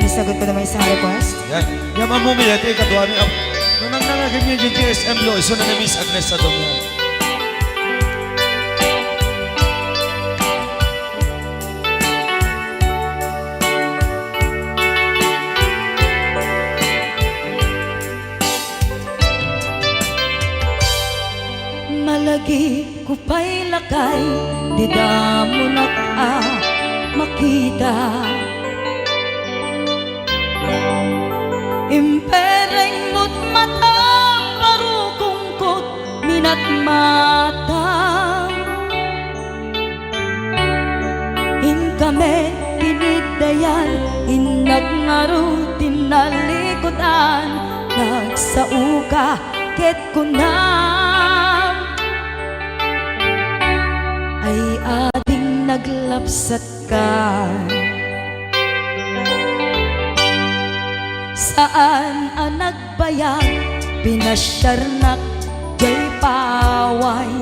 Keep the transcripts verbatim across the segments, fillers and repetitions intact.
Isagutko na maysa a request. Yan. Yan, Ma'am Mumi, iti ikaduami. Aw, no nangnangagenyo iti G S M Lo, isu na ni Miss Agnes Sadong yan. Malagipko pay lakay, dida monak a makita. Impereng mo't matam, barukongko't minatmata. Inka met tiniddayan, innak ngarud tinnalikudan, nagsaoka ket kunam, ay ading naglapsatka. Saan a nagbayag, pinasiarnak jay paway.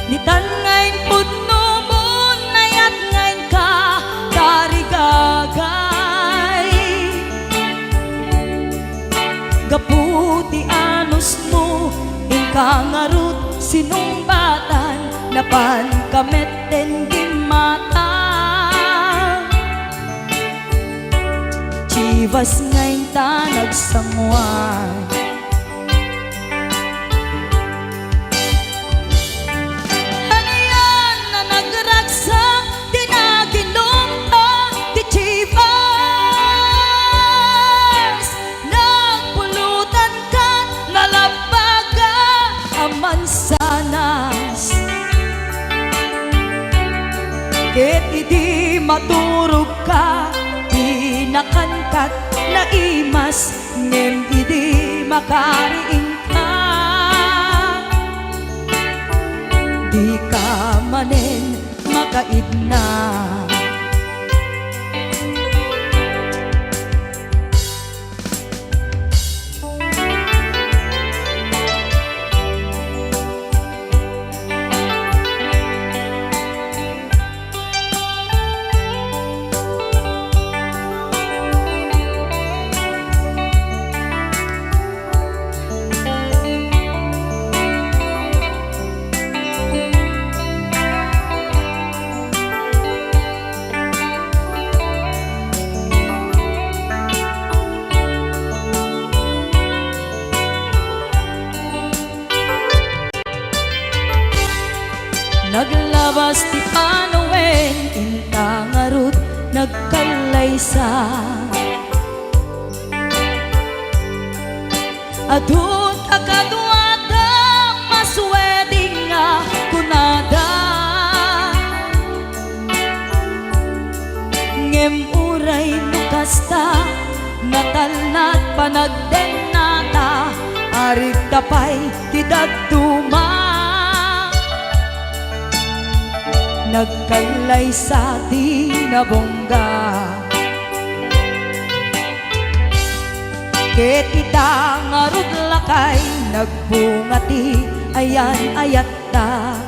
Nitan nga impudnomon, nayat nga inka tarigagay. Gapu ti anusmo, inka ngarud sinungbatan, napanka metten gimmata. Chivas nga inta nagsanguan. Anian a nagragsak ti naginumta ti Chivas? Nagpulutanka, nalabbaga a mansanas. Ket idi maturogka, di nakankat naimas, ngem idi makariingka, dika manen makaidna. Naglabas ti panawen, inta ngarud nagkallaysa. Adu ta kaduada, maswedding nga kunada. Ngem uray no kasta, natalnat panagdennata, arigta pay ti dadduma. Nagkallaysa ti nabungga. Ket ita ngarud lakay, nagbunga ti ayan-ayatta.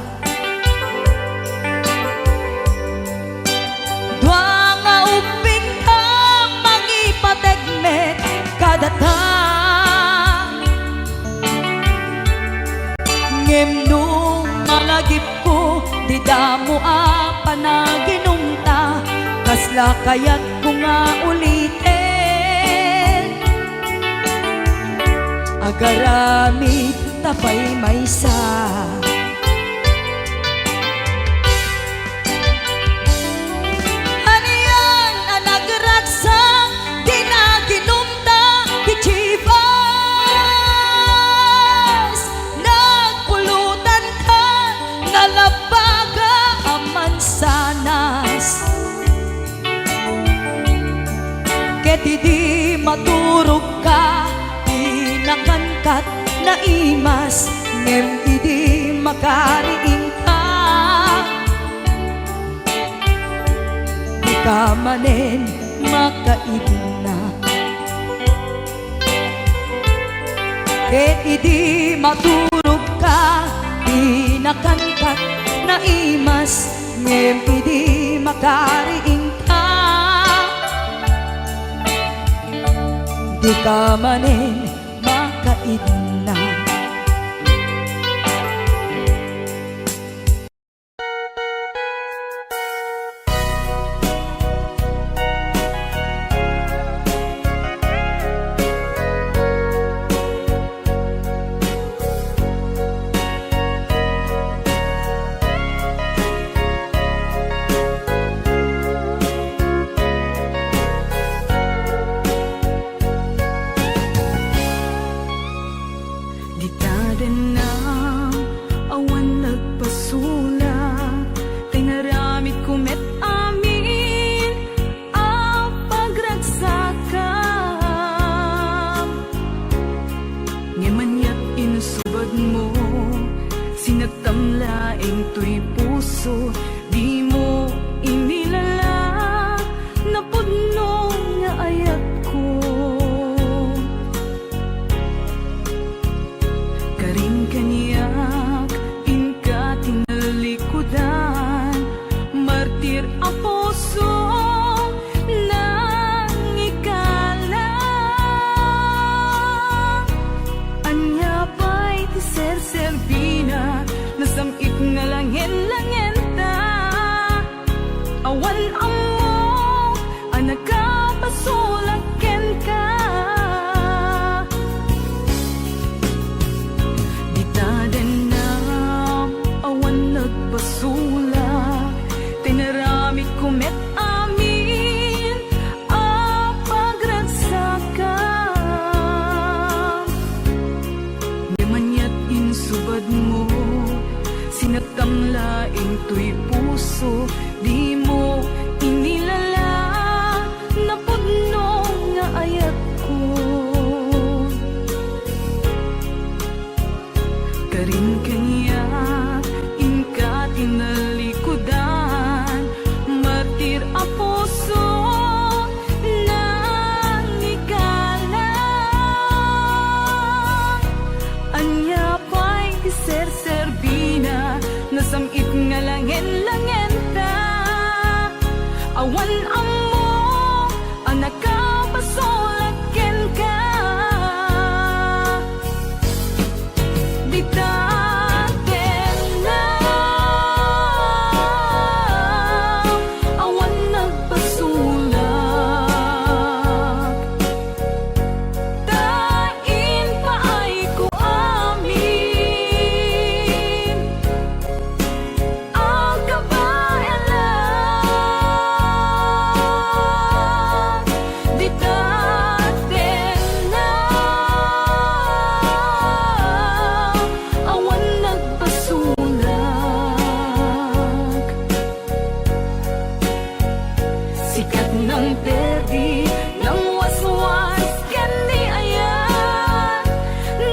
Dua nga ubbingta, mangipateg met kadata. Ngem no malagipko, dida mo a panaginumta, kasla kayatko nga uliten. Agaramid ta pay maysa. Anian a nagragsak ti naginumta ti Chivas? Nagpulutanka, nalabbaga a mansanas. Ket idi maturogka, di nakankat naimas, ngem idi makariingka, dika manen makaidna. Ket idi maturogka, di nakankat naimas, Ngem idi makariingka, dika manen makaidna. Dita dennam, awan nagpasulak, ta inaramidko met amin a pagragsakam. Ngem aniat insubadmo, sinagtam laeng toy puso, dimo inilala, napudno nga ayatko. Karin kaniak, inka tinalikudan, martir a puso, nangikala. Ania pay ti serserbina, nasam-it nga langen-langenta. Awan ammok a nakapasulak kenka. Dita dennam, awan nagpasulak, ta inaramidko met amin a pagragsakam. Ngem aniat insubadmo, sinagtam laeng toy puso, dimo inilala, napudno nga ayatko. Karin kaniak, inka tinalikudan, martir a puso, nangikala. Ania pay ti serserbina, nasam-it nga langen-langenta. Awan ammok a nakapasulak kenka. Dita dennam, awan nagpasulak, ta impaayko amin a kabaelan. Dita dennam, awan nagpasulak. Sikat nang perdi, nang waswas ken ni ayan,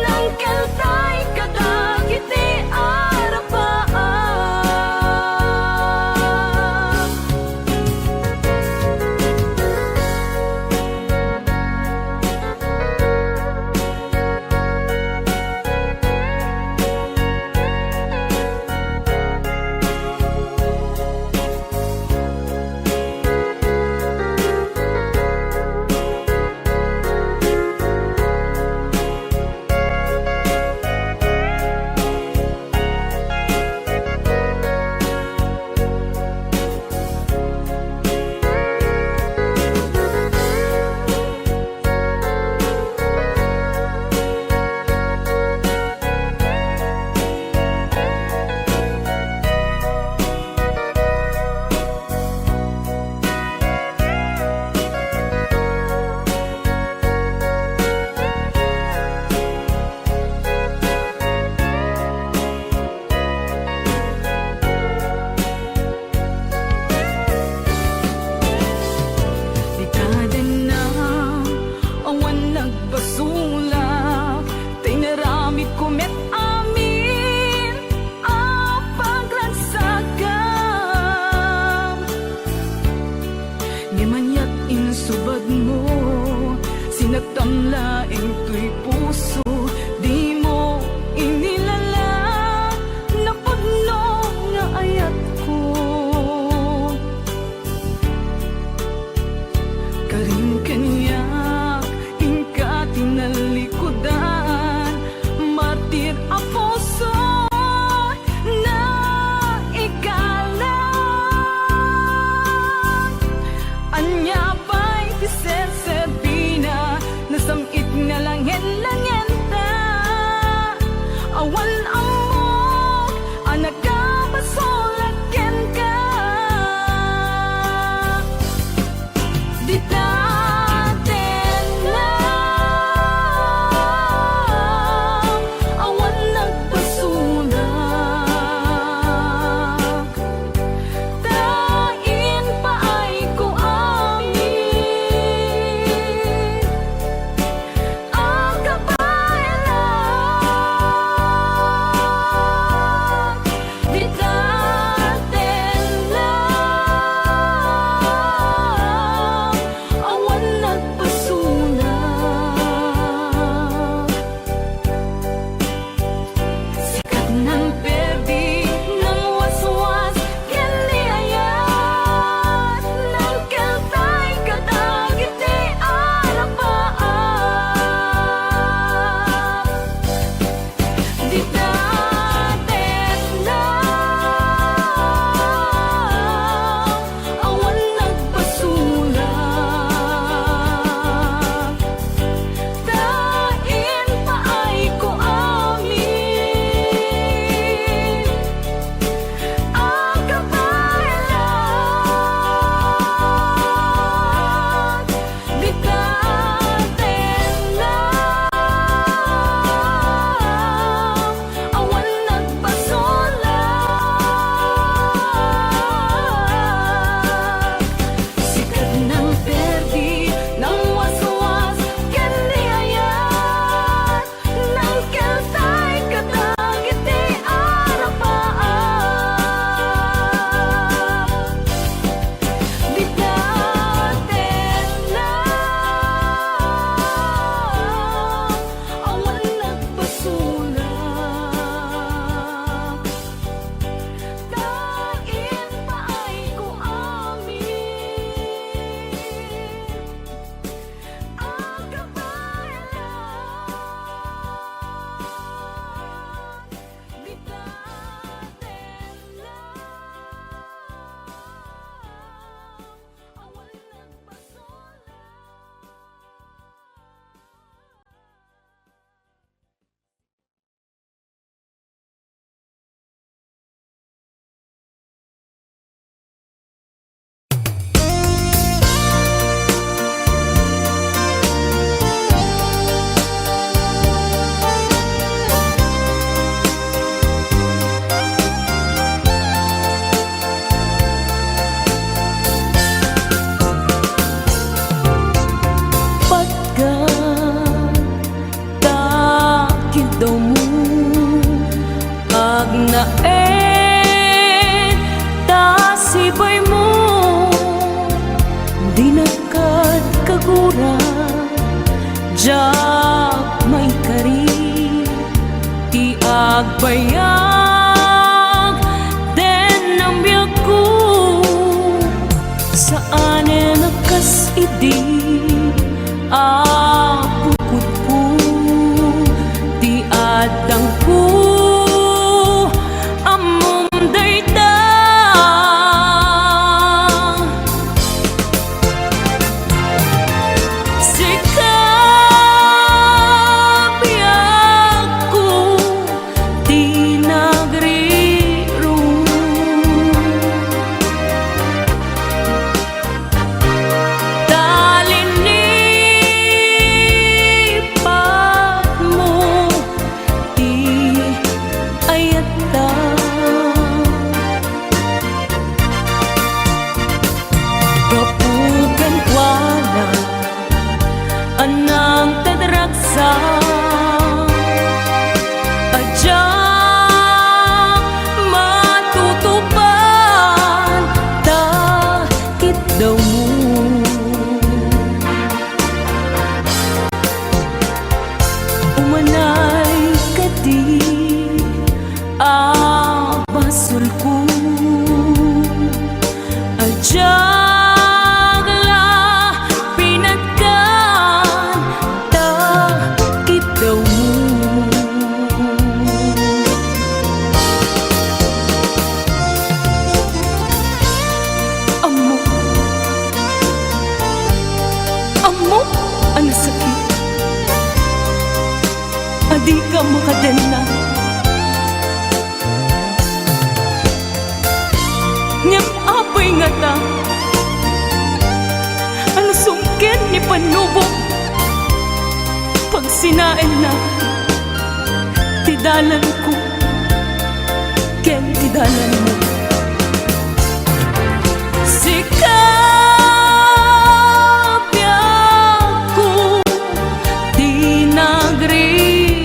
nang keltay kadagiti arapaak. Dita dennam, awan nagpasulak, ta inaramidko met amin a pagragsakam. Ngem aniat insubadmo, sinagtam laeng toy puso, dimo inilala, napudno nga ayatko. Ura, diak maikari ti agbayag den a biagko. Saanen a kas idi a pukodko ti addangko. Ammom dayta. Sika, biagko, ti nagrirong. Ta linipatmo ti ayatta. Gapu kenkuana a nangted ragsak a diak matutupan ta kiddawmo. Umanay kadi a basolko a diak la pinatgan ta kiddawmo. Ammok, ammok a nasakit a dika makadenna. Ngem apay ngata a nasungkit ni Pannubok, pagsinaenna ti dalanko ken ti dalanmo. Sika, biagko, ti nagrirong.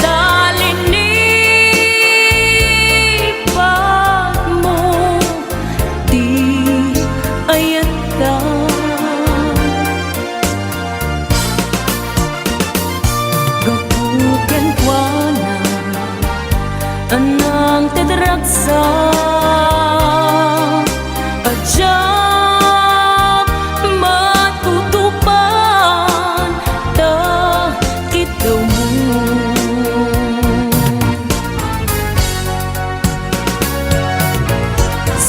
Ta linipatmo ti ayatta. Gapu kenkuana a nangted ragsak a diak matutupan ta kiddawmo.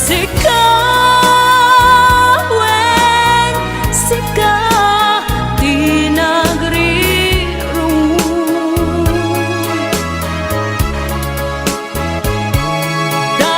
Sika, wen, sika ti nagrirong. Ta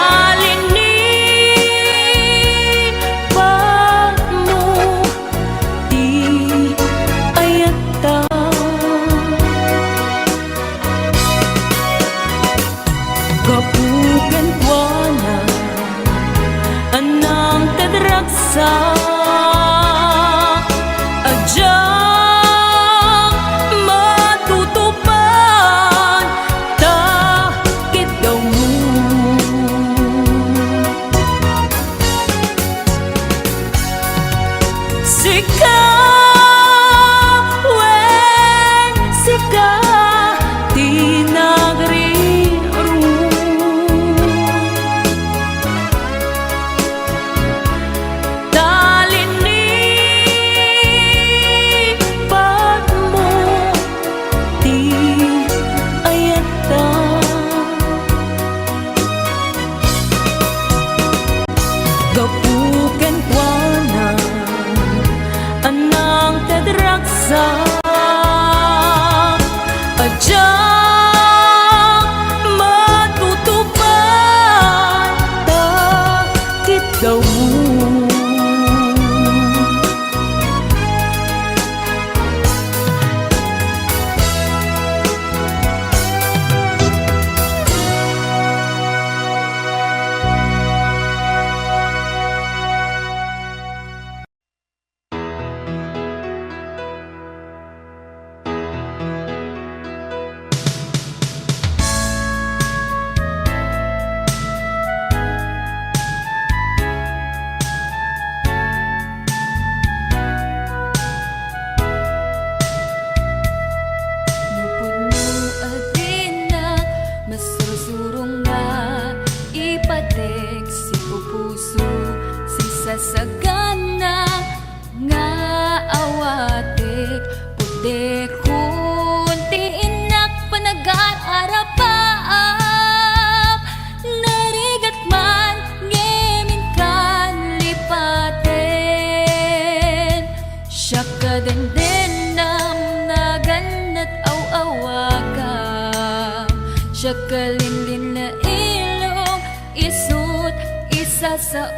Siak kalinlinna ilong, isu't isasao.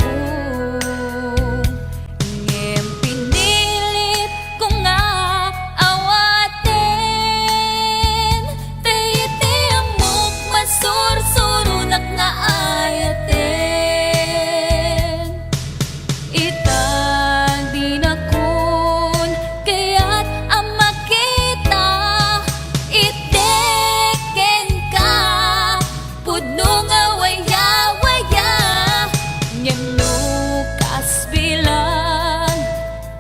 Ngem pinilit ko nga awaten, ta iti ammok masursuronak nga ayaten. Ita dinakon kayat a makita, iti kenka pudno nga waya-waya, ngem no kasbilang,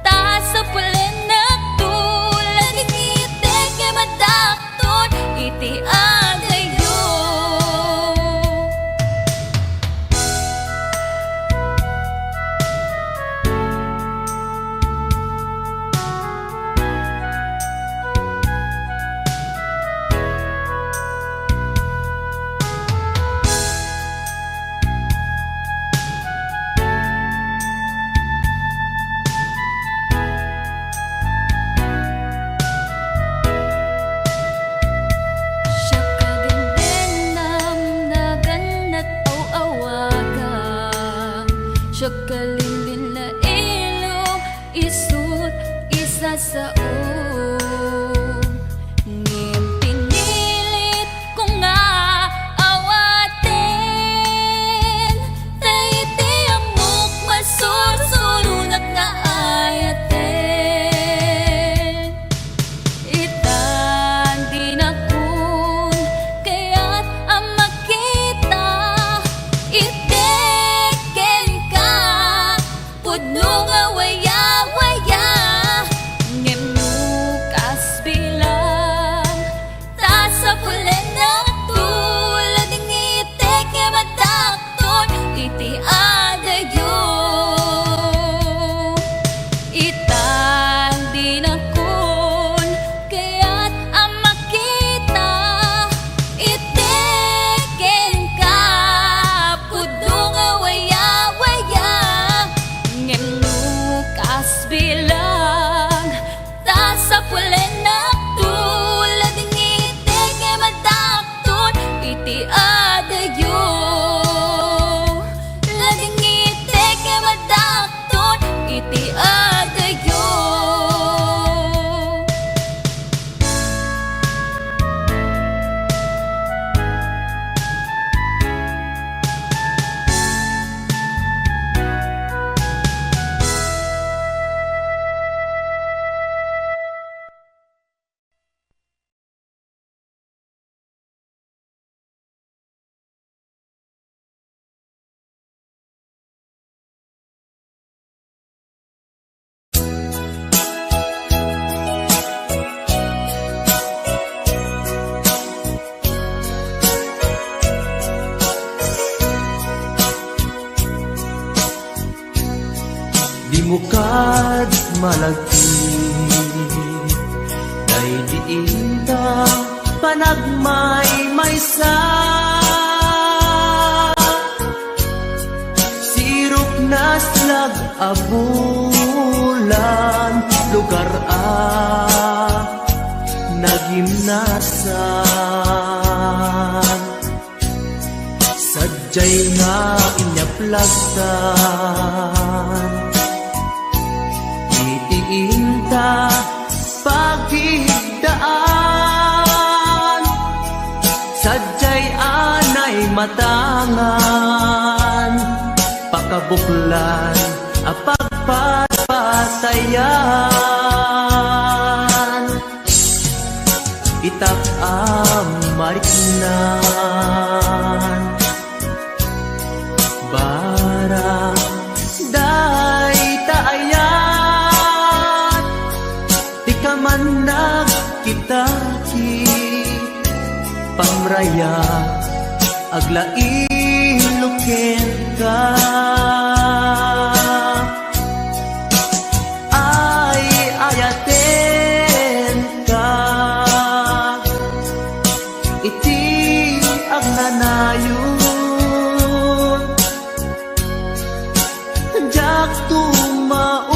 ta sapulennakto, ladingit nga madak- ton iti adayo. Siak kagendenam, nagannak aw-awaga. Siak kalinlinna ilong, isu't isasao. Ngem pinilit ko nga awaten, ta iti ammok masursuronak nga ayaten. Ita dinakon kayat a makita, iti kenka pudno nga waya-waya, ngem no kasbilang, ta sapulennakto, ladingit nga madakton iti adayo. Ita dinakon kayat a makita, iti kenka pudno nga waya-waya, ngem no kasbilang, ta sapulennakto, ladingit nga madakton iti adayo. Ladingit nga madakton iti adayo. Dimo kad malagip, daydi inta panagmaymaysa. Sirok naslag a bulan, lugar a nagimnasan. Sadiay nga inyaplastan iti inta pagbiddaan. Sadiay a naimatangan, pakabuklan a pagpatpatayan. Itak a mariknan, barang dayta ayat, ti kaman nagkitaki, pamraya, aglailo kenka. Ay, ayatenka iti agnanayon. Diak tumauma,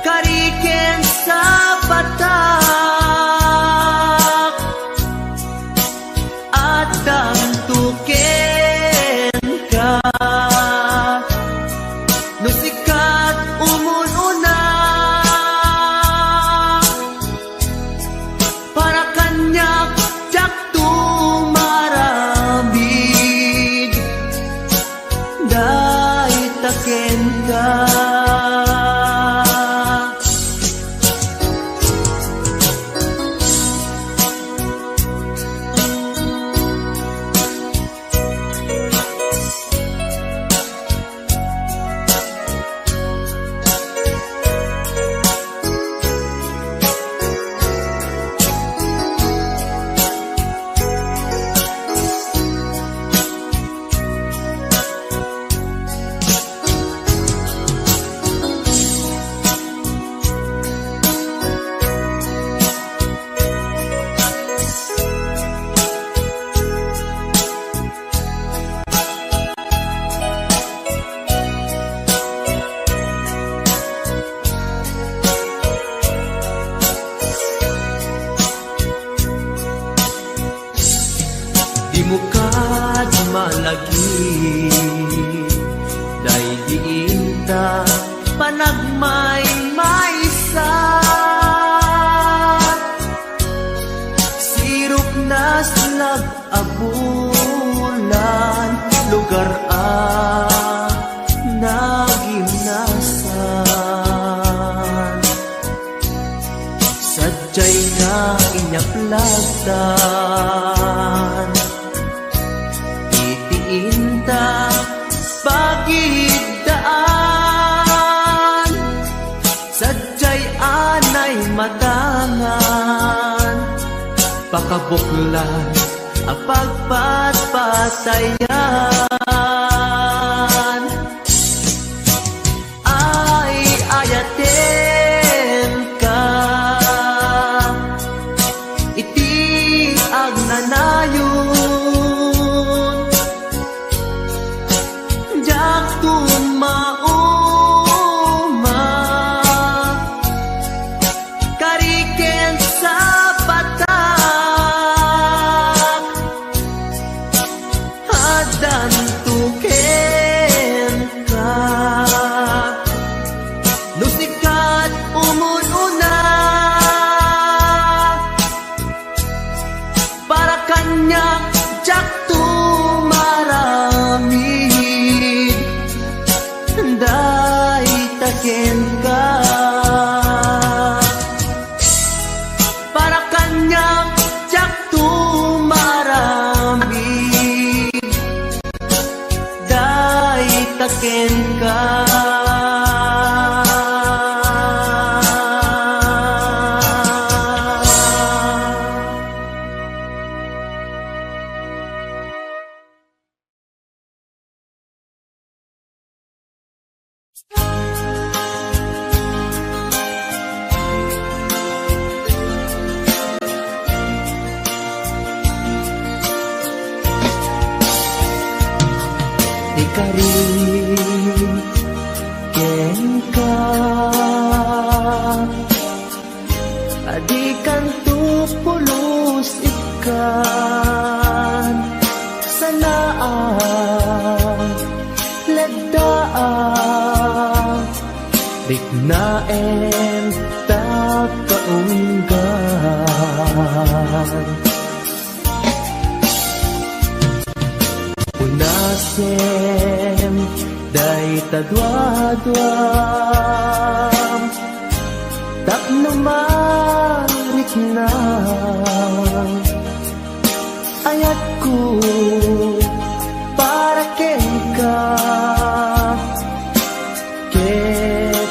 kari ken sapata. Sadiay nga inyaplastan iti inta pagiddaan. Sadiay anay matangan, pakabuklan a pagpatpatayan. Ay, ayatenka iti agnanayon. Diak tumauma, kari ken sapatak, addanto kenka. No sika ti umun-una, para kaniak, diakto maaramid, dayta kenka. Para kaniak, diakto maaramid, dayta kenka. Ikari kenka, a dikanto pulos ikkan, sanaak, leddaak, riknaem, ta kaunggan. Unasem dayta duaduam tapno marikna. Ayatko para kenka ket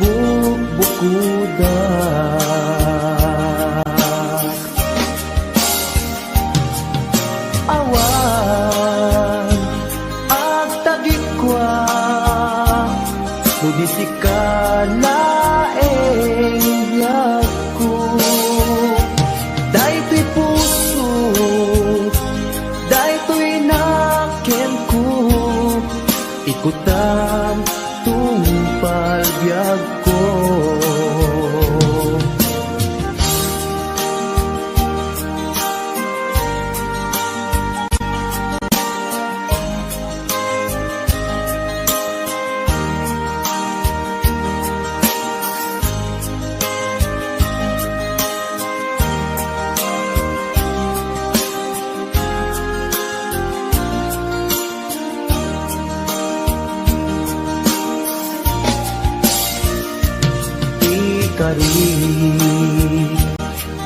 bukbukodak. Awan agtagikua, no di sika laeng biagko. Daytoy puso, daytoy nakemko, ikutam tungpal biagko. Ikari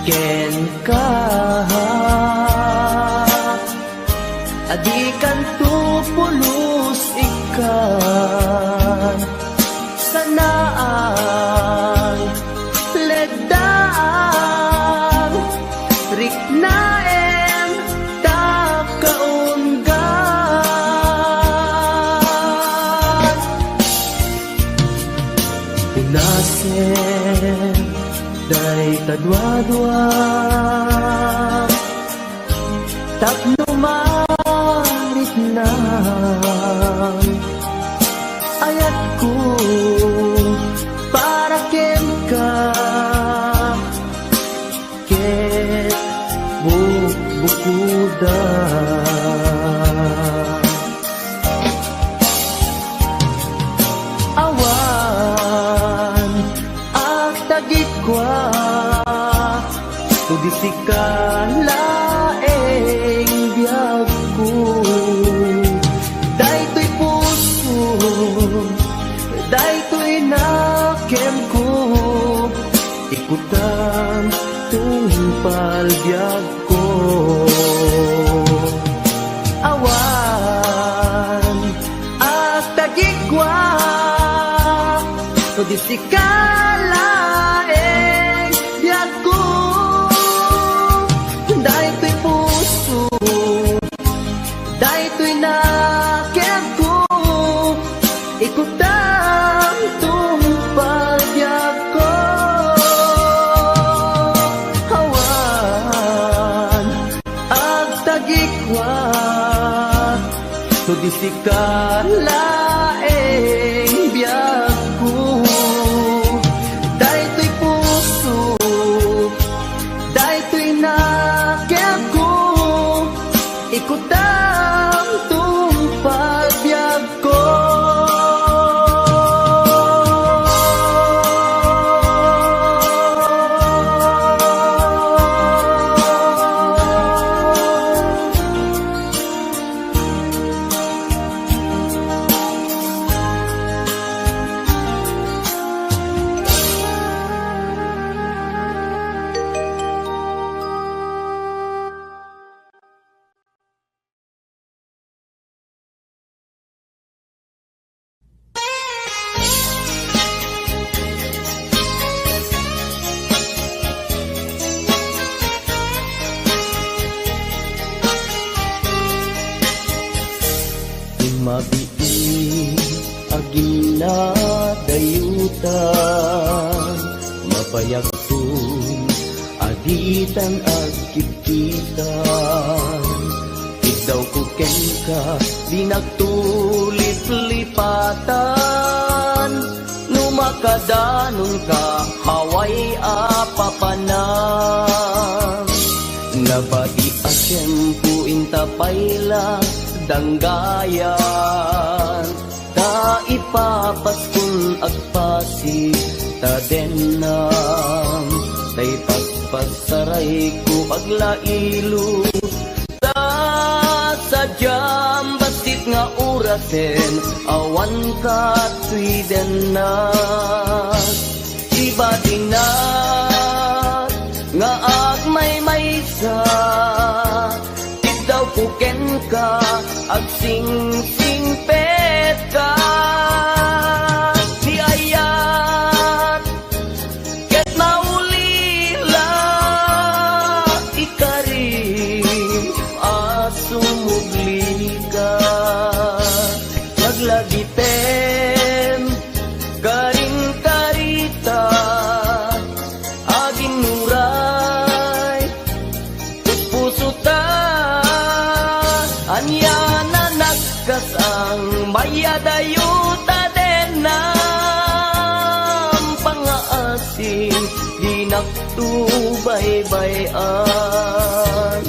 kenka, a dikanto pulos ikkan, sanaak, leddaak, riknaem, ta kaunggan. Unasem dayta duadua tapno marikna. Ayatko para kenka ket bukbukodak. Awan agtagikua, no di sika laeng biagko. Daytoy puso, daytoy nakemko, Kutan tungpal biagko. Awan agtagikwa, no di sika laeng biagko. Daytoy puso, daytoy nakemko, ikutam tungpal biagko. Awan agtagikwa, no di sika laeng biagko. Daytoy puso, daytoy nakemko, ikutam tungpal biagko. Mabiit a ginadayutan, mabayagton a ditan agkitkitan. Iddawko kenka, dinak tuliplipatan. No makadanonka, awan a papanan. Nabati a tiempo inta pay la danggayan. Ta ipapaskon agpasi ta dennam, ta ipaspassarayko aglailo. Ta sadiam bassit nga orasen, awan katoy dennak. Ibatinak nga agmaymaysa, iddawko kenka, agsingsingpetka. Ti ayat ket maulila, ikarim a sumublika. Laglagipem, karin karita, aginnuray, puspuso ta, ania na nagkas-ang, mayadayo ta dennam pangaasim, dinak to baybay-an.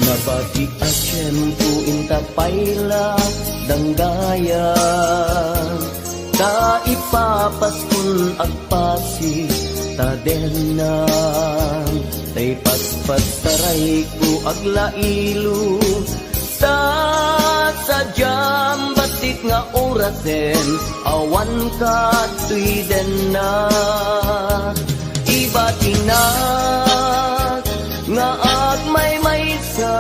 Nabati a tiempo inta pay la danggayan, ta ipapaskon agpasi ta dennam, ta ipaspassarayko aglailo. Ta sadiam bassit nga orasen, awan katoy dennak. Ibatinak nga agmaymaysa,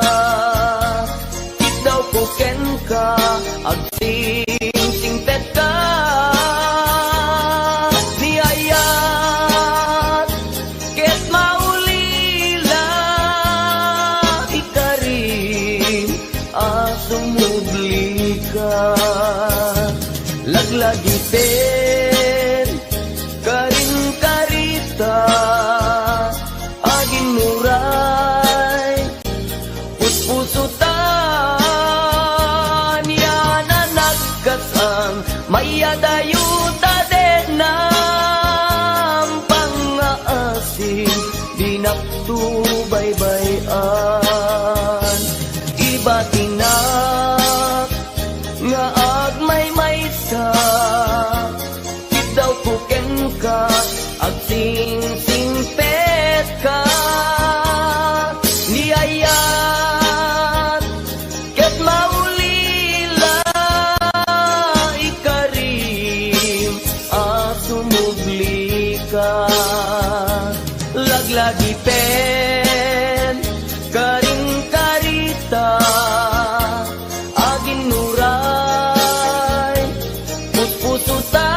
iddawko kenka, agsingsingpetka. Ti ayat ket maulila, ikarim a sumublika. Laglagipem, karin karita, aginnuray, puspuso ta, ania na nagkas-ang, mayadayo ta dennam pangaasim, dinak to baybay-an. Batinak nga agmaymaysa, kiddawko kenka, agsingsingpetka. Ni ayat ket maulila, ikarim a sumublika. Laglagipen, karinkarita, aginnuray, puspusota,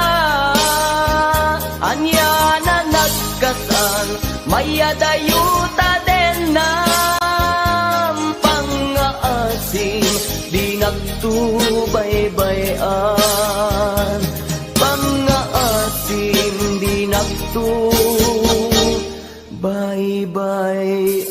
ania na nagkasan, mayadayo ta dennam pangngaasim, dinakto baybay-an, pangngaasim, dinakto baybay-an.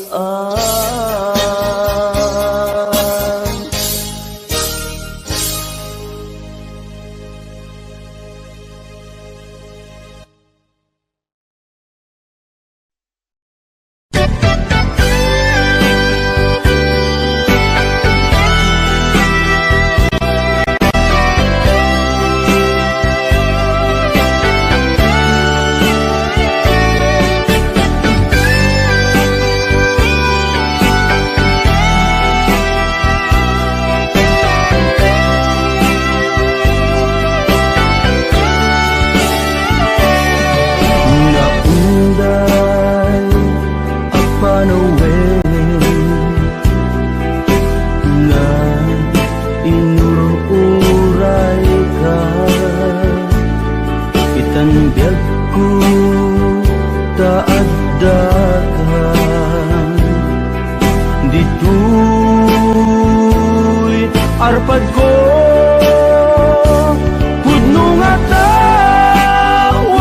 Naunday a panawen, nainur-urayka, itan biagko ta addaka ditoy arpadko. Pudno ngata,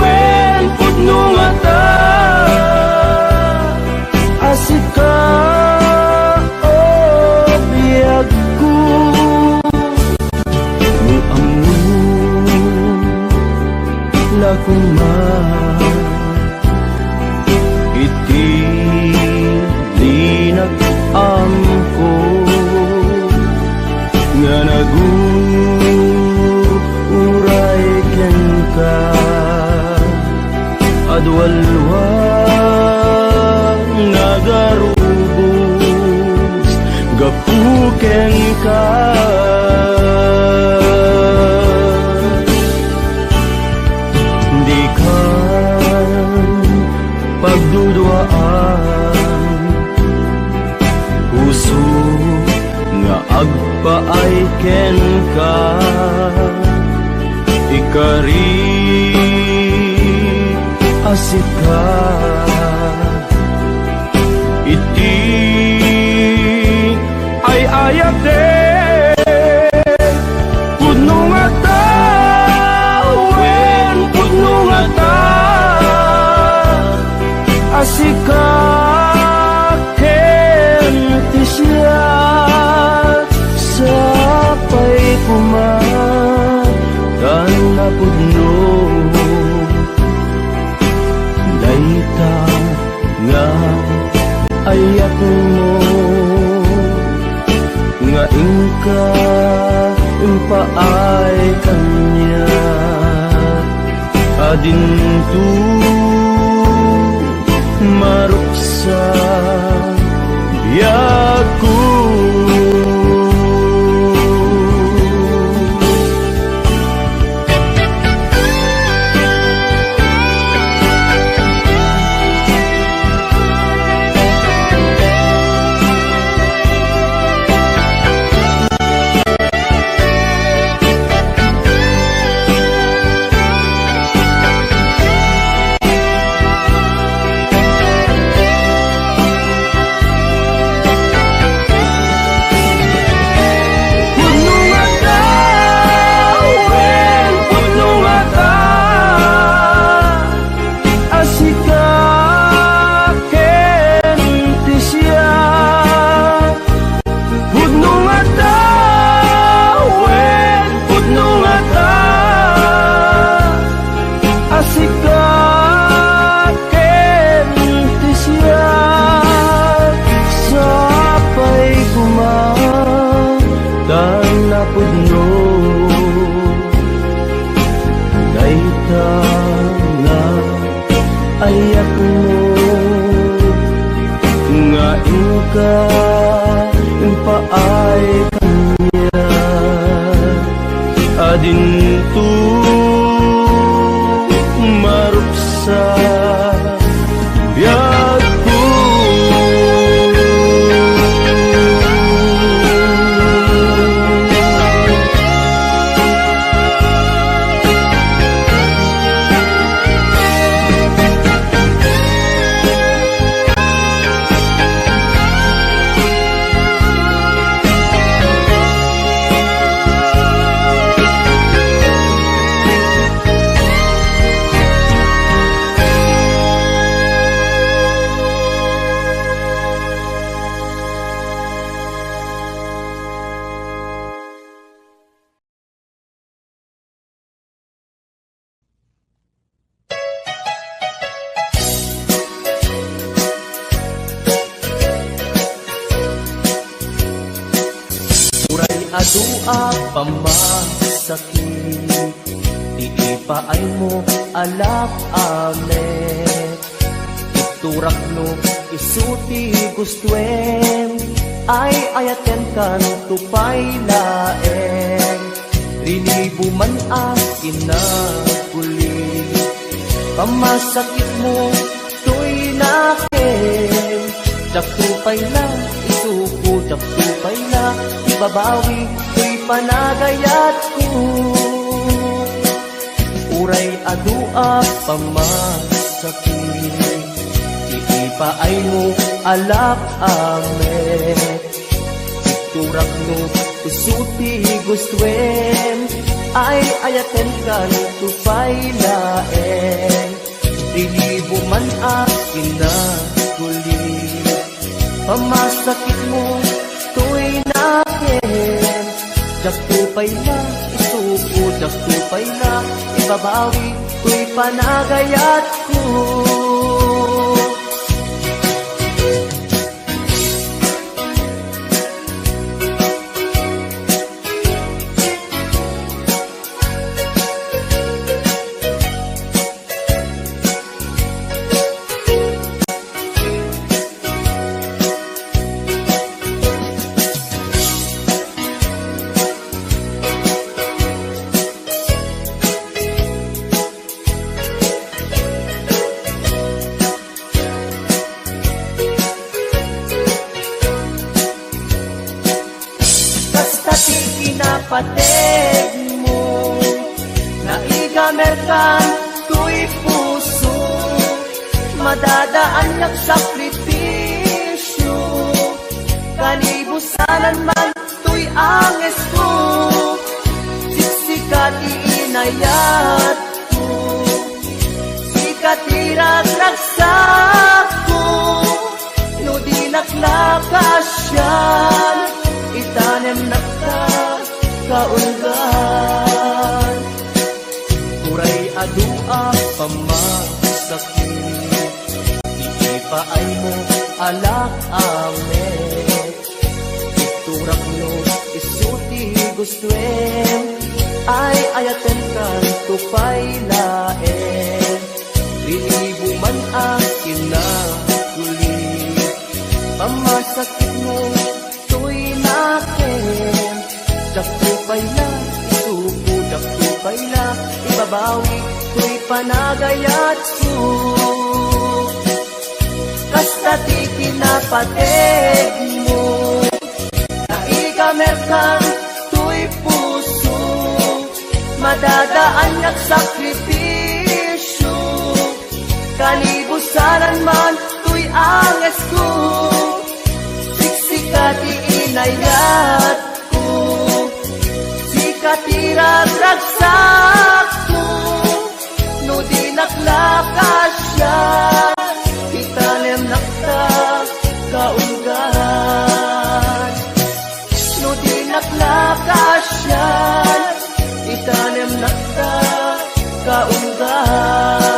wen pudno ngata a sika, o biagko. No ammom la koma iti linag-amko nga nagur-uray kenka, adualwa nagarubos gapu kenka. Dikan pagduduaan, puso nga agpaay kenka, ikari a sika iti ay-ayatek. Pudno ngata, wen pudno ngata a sika ken ti siak, sapay koma ta napudno dayta nga ayatmo, nga inka impaay kaniak a dinto maruksa biagko. Dinto maruksa biagko. Uray adu a pamasakit, ti ipaaymo a lak-amek. Iturak no isu ti gustoem, ay-ayatenkanto pay laeng. Rinibo man a kinaguli, pamasakitmo toy nakem. Diakto pay la isuko, diakto pay la ibabawi toy panagayatko. Uray adu a pamasakit, ti ipaaymo a lak-amek. Iturak no isu ti gustoem, ay-ayatenkanto pay laeng. Rinibo man a kinaguli, pamasakitmo toy nakem. Diakto pay la isuko, diakto pay la ibabawi toy panagayatko. Kasta ti kinapategmo, naigamerkan toy puso, madadaan nga sakripisyo, kanibusanan man toy angesko, siksika ti inayatko, sika ti ragragsakko, no dinak la kaasian, itanemnak ta kaulgan. Uray adu a pamasakit, ti ipaaymo a lak-amek. Iturak no isu ti gustoem, ay-ayatenkanto pay laeng. Rinibo man a kinaguli, pamasakitmo toy nakem. Diakto pay la isuko, diakto pay la ibabawi toy panagayatko. Kasta ti kinapategmo, naigamerkan toy puso, madadaan nga sakripisyo, kanibusanan man toy angesko, siksika ti inayatko, sika ti ragragsakko, no dinak la kaasian, itanemnak ta kaulgan. No dinak la kaasian, itanemnak ta kaulgan.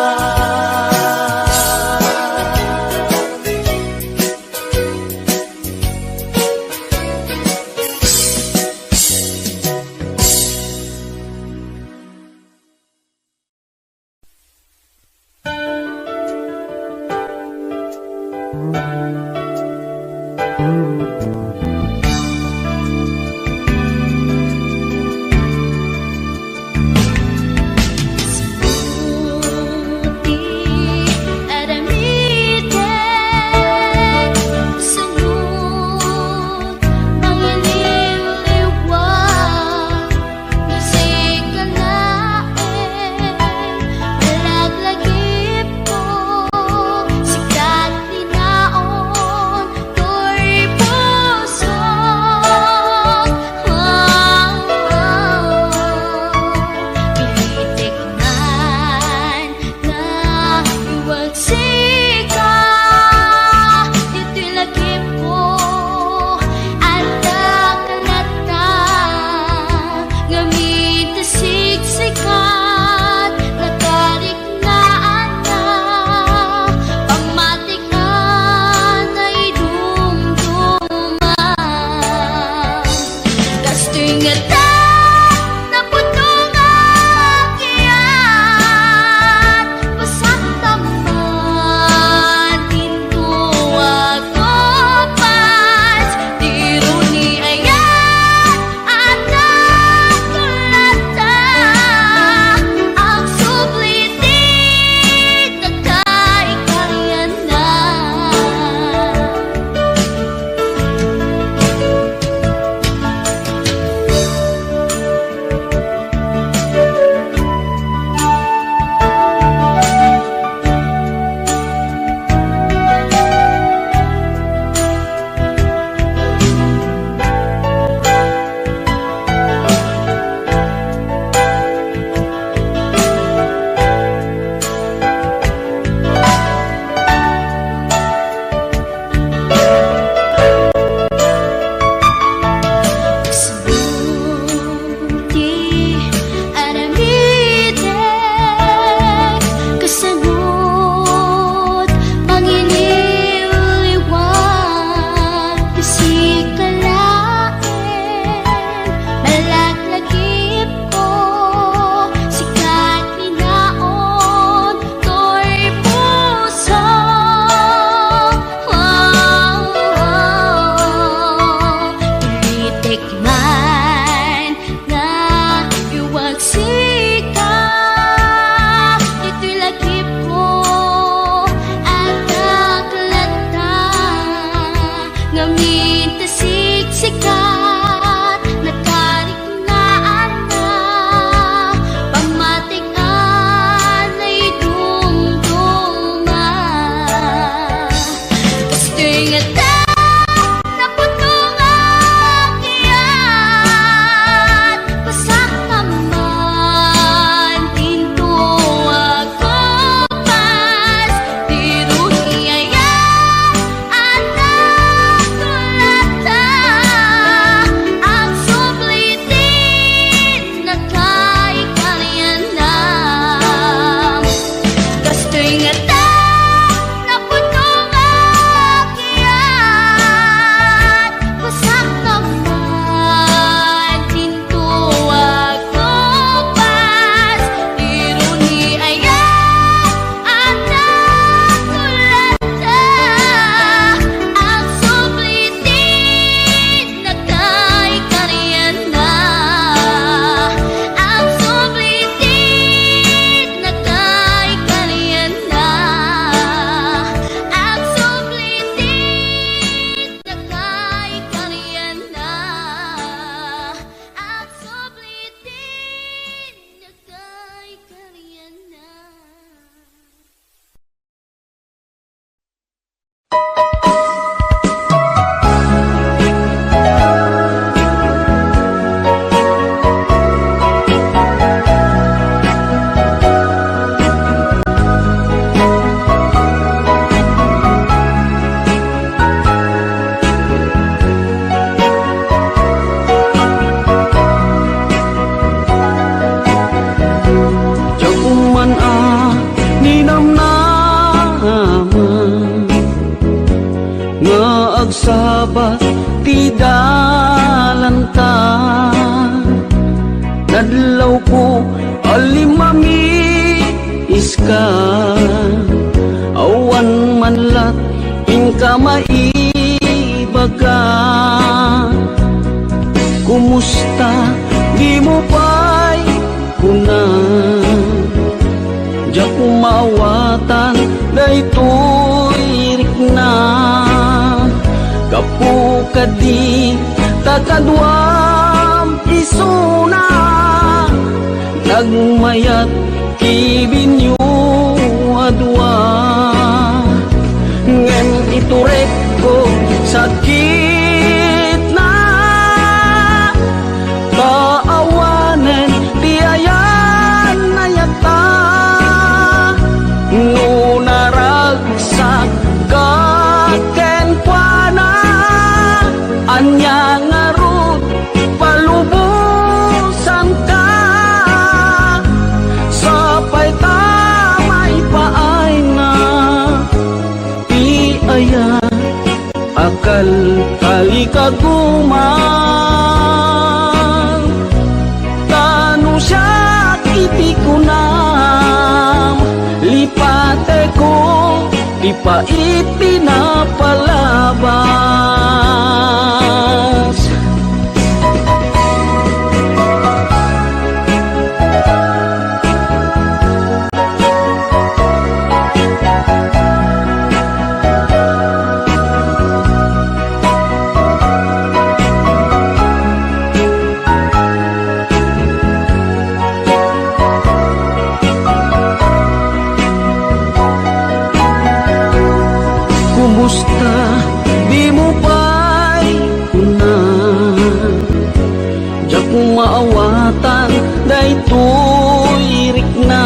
Man nga iwagsika, ditoy lagipko, adda latta ngamin ta siksikat, nakariknaan na pammatik-an ay dumduma. Kastoy nga ta- Napudno nga kayat, pasak naman, pinto agkupas, diro ni ayat, anak tulata, agsubli ti nakaikarianam. Kastoy nga ta- Napudno nga kayat, pasak naman, pinto agkupas, diro ni ayat, anak tulata, agsubli ti nakaikarianna, agsubli ti nakaikarianna, agsubli ti nakaikarianna, agsubli ti nakaikarianna. Diak man a ninamnaman nga agsabat ti dalanta. Nadlawko a limmamiiska, awan man lat inka maibaga. Kumusta? Dimo pay kuna. Diak maawatan daytoy rikna. Gapu kadi ta kaduam isuna, nagmayat ti binio a dua. Ngem iturek ko sakitna, ta awanen ti ayan-ayatta. No naragsak ka kenkuana, ania ngarud palubosanka? Sapay ta maipaayna ti ayat a kalkalikaguman. Ta no siak iti kunam, lipateko ti pait ti napalabas. Kumusta? Dimo pay kuna. Diak maawatan daytoy rikna.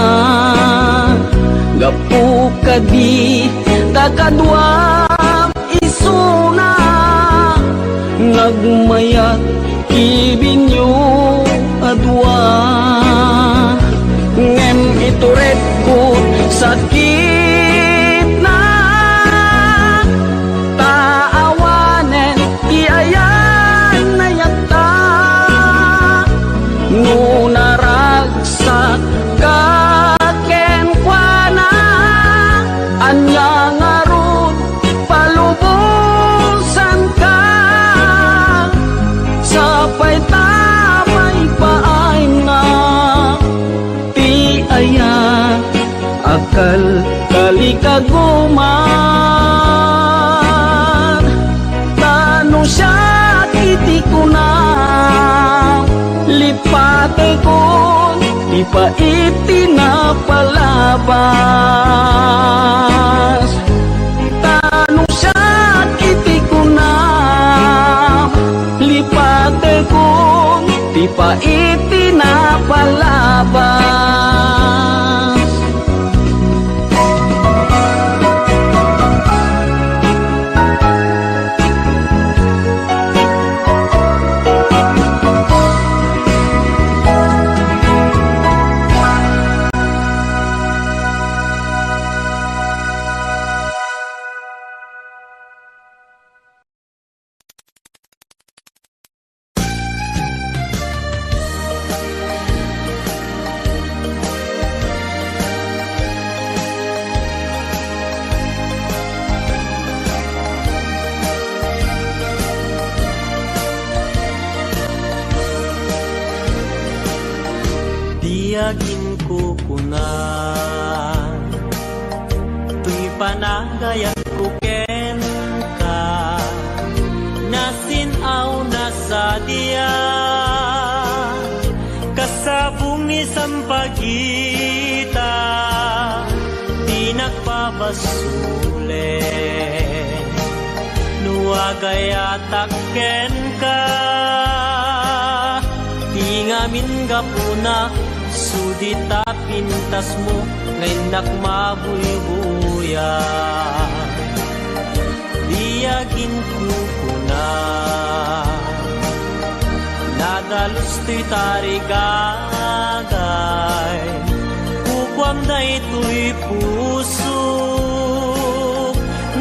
Gapu kadi ta kaduam isuna, nagmayat ti binio a dua. Ngem iturekko sakitna, ta awanen ti ayan-ayatta. No naragsak ka kenkuana, ania ngarud palubosanka? Sa Pay ta maipaayna ti ayat a kalkalikaguman. Ta no siak iti kuna, lipatekon ti pait ti napalabas. Ta no siak iti kuna, lipatekon ti pait ti napalabas. Diak inkukuna, toy panagayatko kenka, nasin-aw na sadiak, kasabong ni sampagita, dinak pabasulen. No agayatak kenka, ti ngamin gapuna, sudita pintasmo nga innak mabuybuya. Diak inkukuna, nadalus toy tarigagay, kukuam daytoy puso,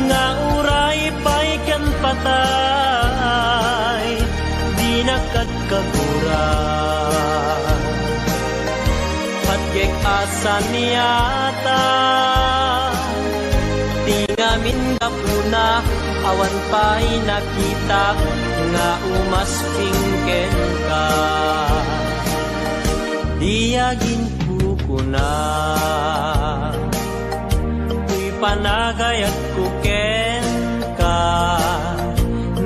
nga uray pay ken patay, dinak kagura. Patgek a saniata, ti ngamin gapuna, awan pay nakitak nga umasping kenka. Diak inkukuna, toy panagayatko kenka,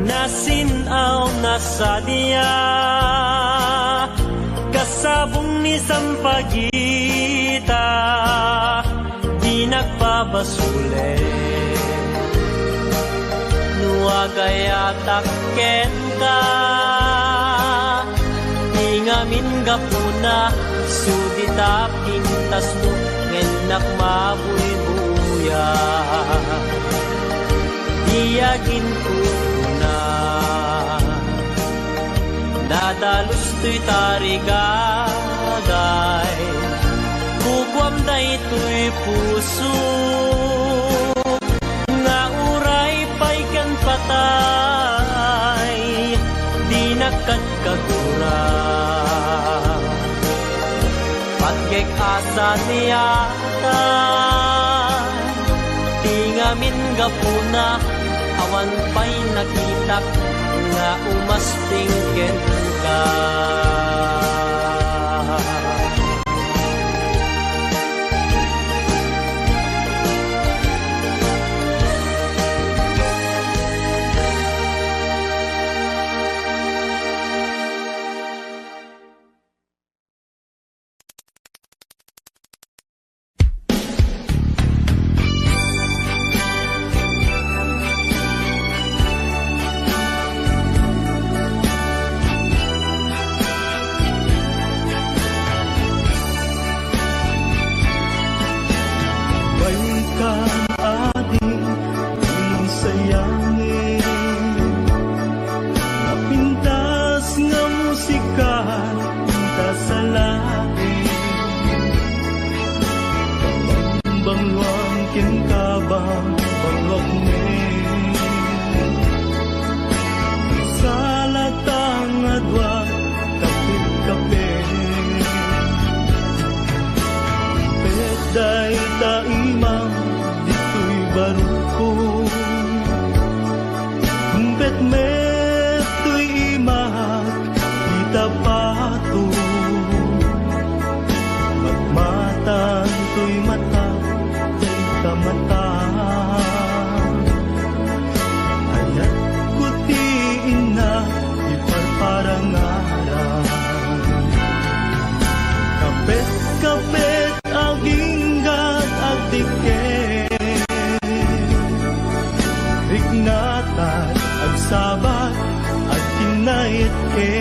nasin-aw na sadiak, kasabong ni sampagita, dinak pabasulen. No agayatak kenka, ti ngamin gapuna, sudita pintasmo, nga innak mabuybuya. Diak inkukuna, nadalus toy tarigagay, kukuam daytoy puso, nga uray pay ken patay, dinak kagura. Patgek a saniata, ti ngamin gapuna, awan pay nakitak nga umasping kenka. dapato. Matmatan toy mata, dayta mata. Ayatko ti inna, iparparangaran. Kapet-kapet aginggat agdikke. Riknatan, agsabat, agkinnaitke.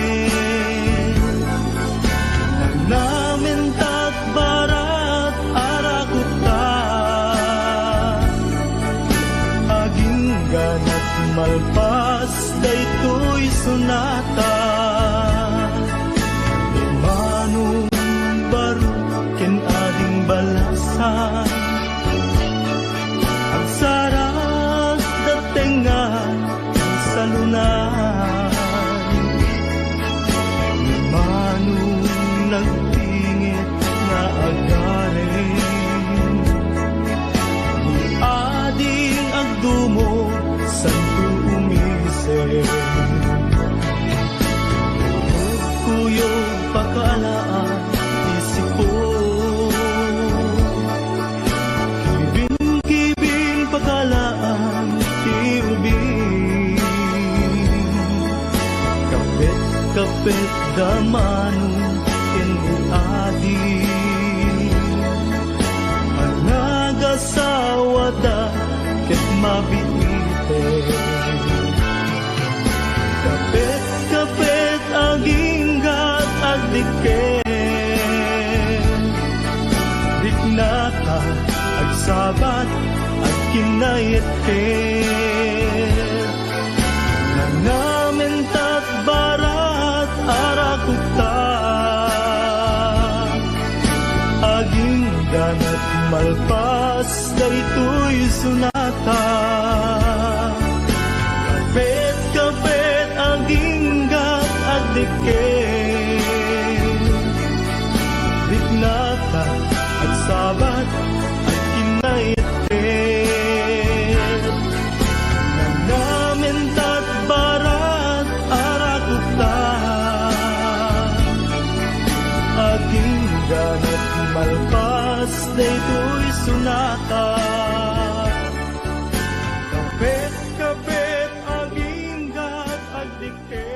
Nagnamintak barat, arakupta. Agingganak malpas daytoy sonata. Ni Manong Baro ken Ading Balasan. Agsarag da tengnga ti salunay. Ni Manong nagpingit nga agarem. Ni Ading agdumog, santo umisem. Kuyog pakaalaan ti sipon. Kibin-kibin pakaalaan ti ubing. Kapet-kapet da Manong ken ni Adi. Anagasawada ket mabiiten. Kapet-kapet aginggat agdikke. Riknatan, agsabat, agkinnaitke. Nagnamintak barat, arakupta. Agingganak malpas daytoy sonata. Kapet-kapet aginggat agdikke. Riknatan, agsabat, agkinnaitke. Nagnamintak barat, arakupta. Agingganak malpas daytoy sonata. Kapet-kapet aginggat agdikke.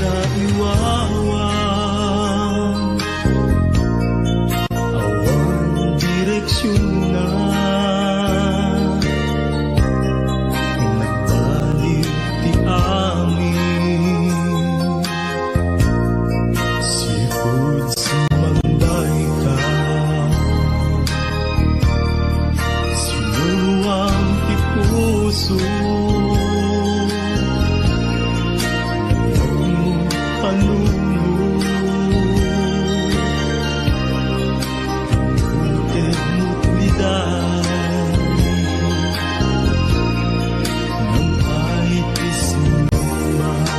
Naiwawa, awan direksionna. Nagbalik ti amin. Sipud sumangbayka, sinuluam ti puso. Panunot. Utedmo ti daydi, ngem ay ti sinumang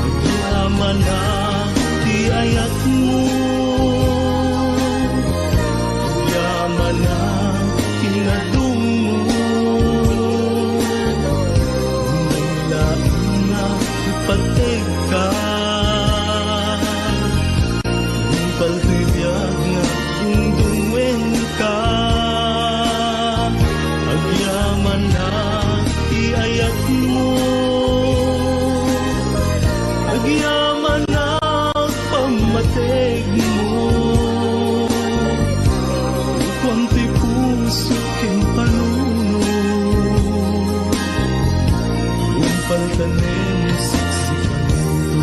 agyamanak ti ayatmo, agyamanak ti nadummo. Umay laeng nga ipategka. Nungpal toy biag nga agdungdungenka, agyamanak ti ayatmo, agyamanak pammategmo. Kuan ti puso ken panunot, nungpal tanem siksikanto.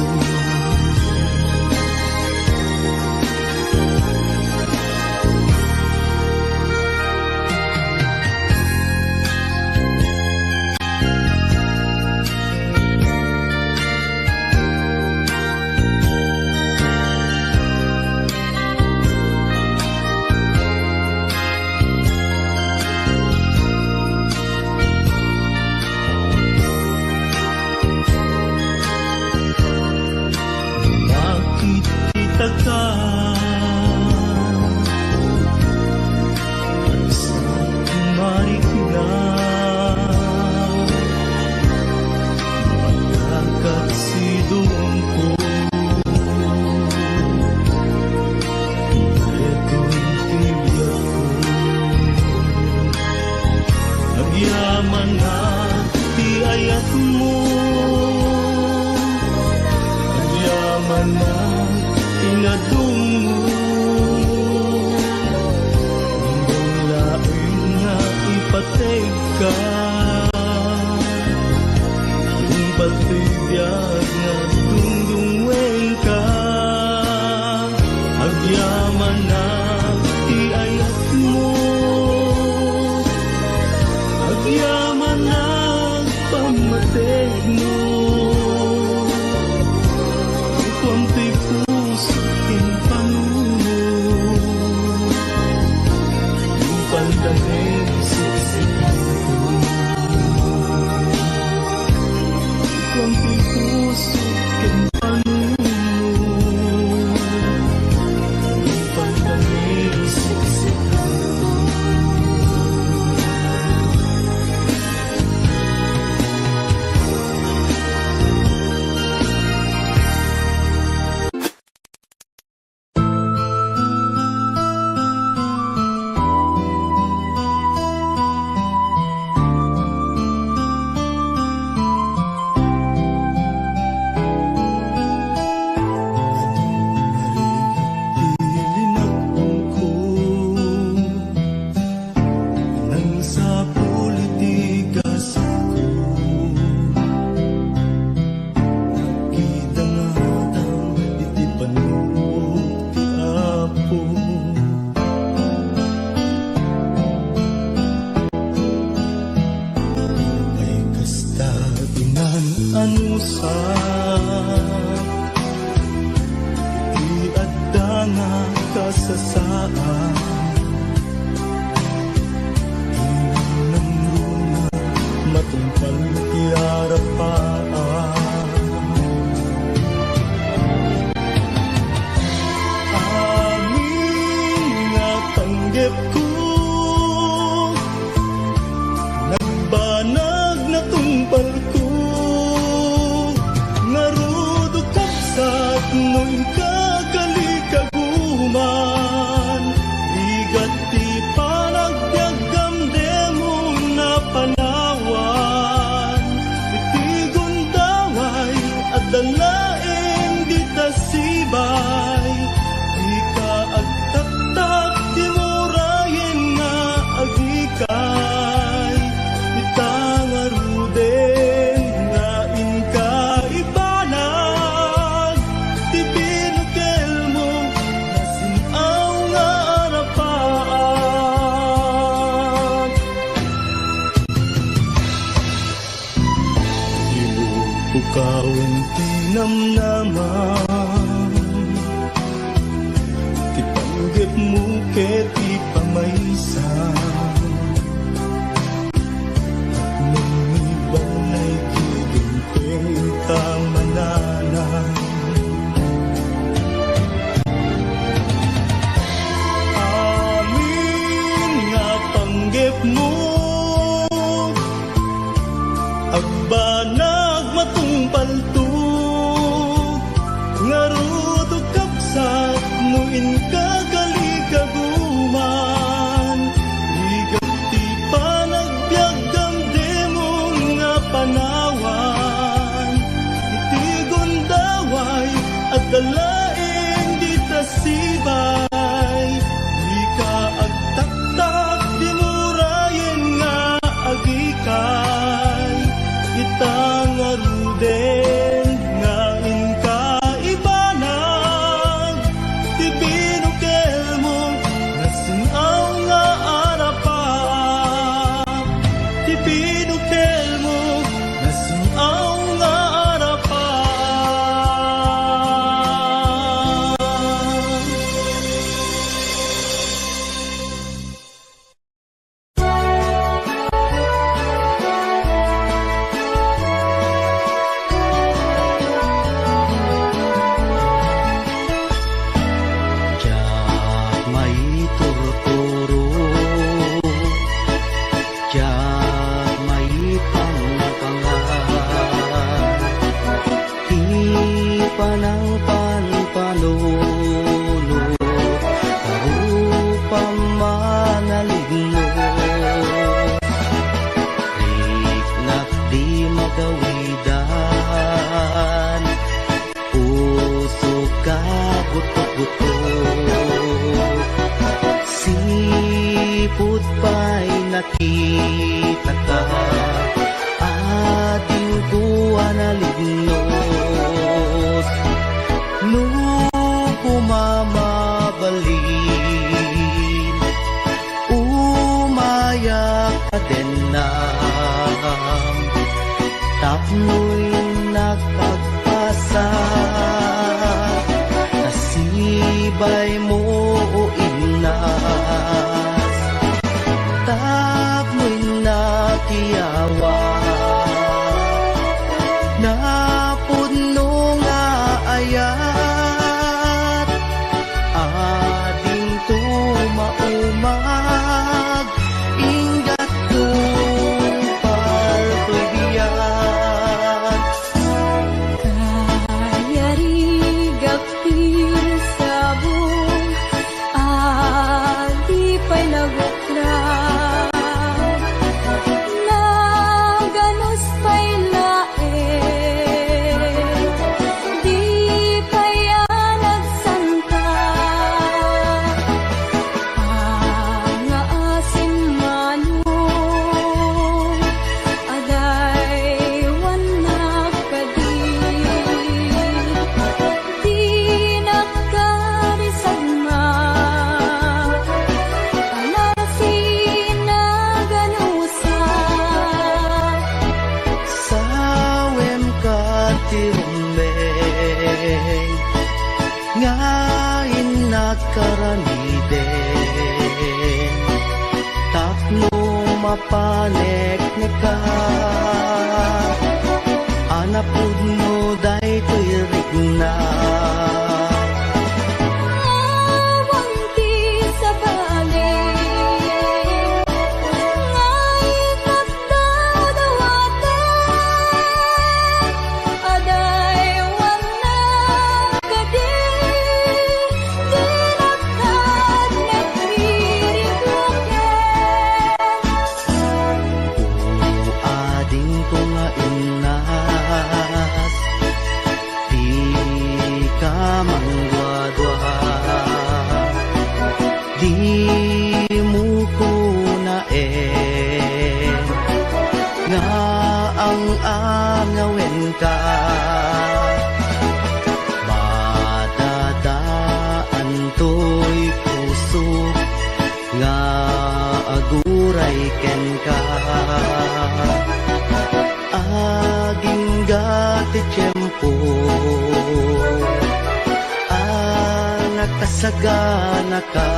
Agyamanak ti ayatmo, agyamanak ti nadummo. Imbag laeng nga ipategka, tungpal ti biag nga dungdungngoenka. Agyamanak ti ayatmo, agyamanak pammategmo. Ikuam ti puso ken panuno, ipaldanem siksik. Ikuam ti puso ken panuno, ipaldanem siksik. Nang sapul iti gasatko, nakita nga adda iti panunot ti Apo. Ay kasta dinan anusar iti adda nga kasasaan. Dinam runa matungpal ti arapaan. Amin nga panggepko, nagbanag natungpalko, ngarud, o kabsat, no inka kalikaguman, rigat ti panagbiag, gamdemon a panawan. Iti gundaway, adda laeng dita sibay, dika agtaktak, di mo rayen nga agikay. Ita ngaruden nga inka ibanag, ti binukelmo, nasin-aw nga arapaak. Ibukawen ti namnamam, ti panggepmo ket ti pamaysa. Mangibanay ti dimteng ta mananam. Amin nga panggepmo, agbanag matungpalto, ngarud, o kabsat, no inka kalikaguman, rigat ti panagbiag, gamdemon nga panawan. Iti gundaway, adda laeng dita sibay, dika agtaktak, di mo rayen nga agikay. Ita ngaruden nga inka ibanag, ti binukelmo, nasin-aw nga arapaak. Ti binukelmo, nasin-aw nga arapaak. Diak maiturturo, diak maipangngag gawidan. Puso ka, butok-butok. Sipud pay nakita ka, adingko a nalinnos. No kumamabalin, umayak a dennam tapno innak agpasa. Nasibay mo o innas, tapno innak iyawa. Napudno nga ayat, adingto maumag, inggat tungpal toy biag. Kayarigak ti sabong, a di pay naguklag. Naganus pay laeng, di pay a nagsanta. Nga asin manong, adaywannak kadi. Dinak karisagma, panarsin a ganusa. Sawem ka ti rumbeng nga innak aramiden, tapno mapanekneka a napudno daytoy rikna. Awan ti sabali nga innak dawdawaten, adaywannak kadi, dinak kad nagririkwaken. O adingko nga innas, dika mangduadua. Dimo kunaen nga ang-angawenka. Madadaan toy pusok nga aguray kenka. Agingga ti tiempo a nakasaganaka.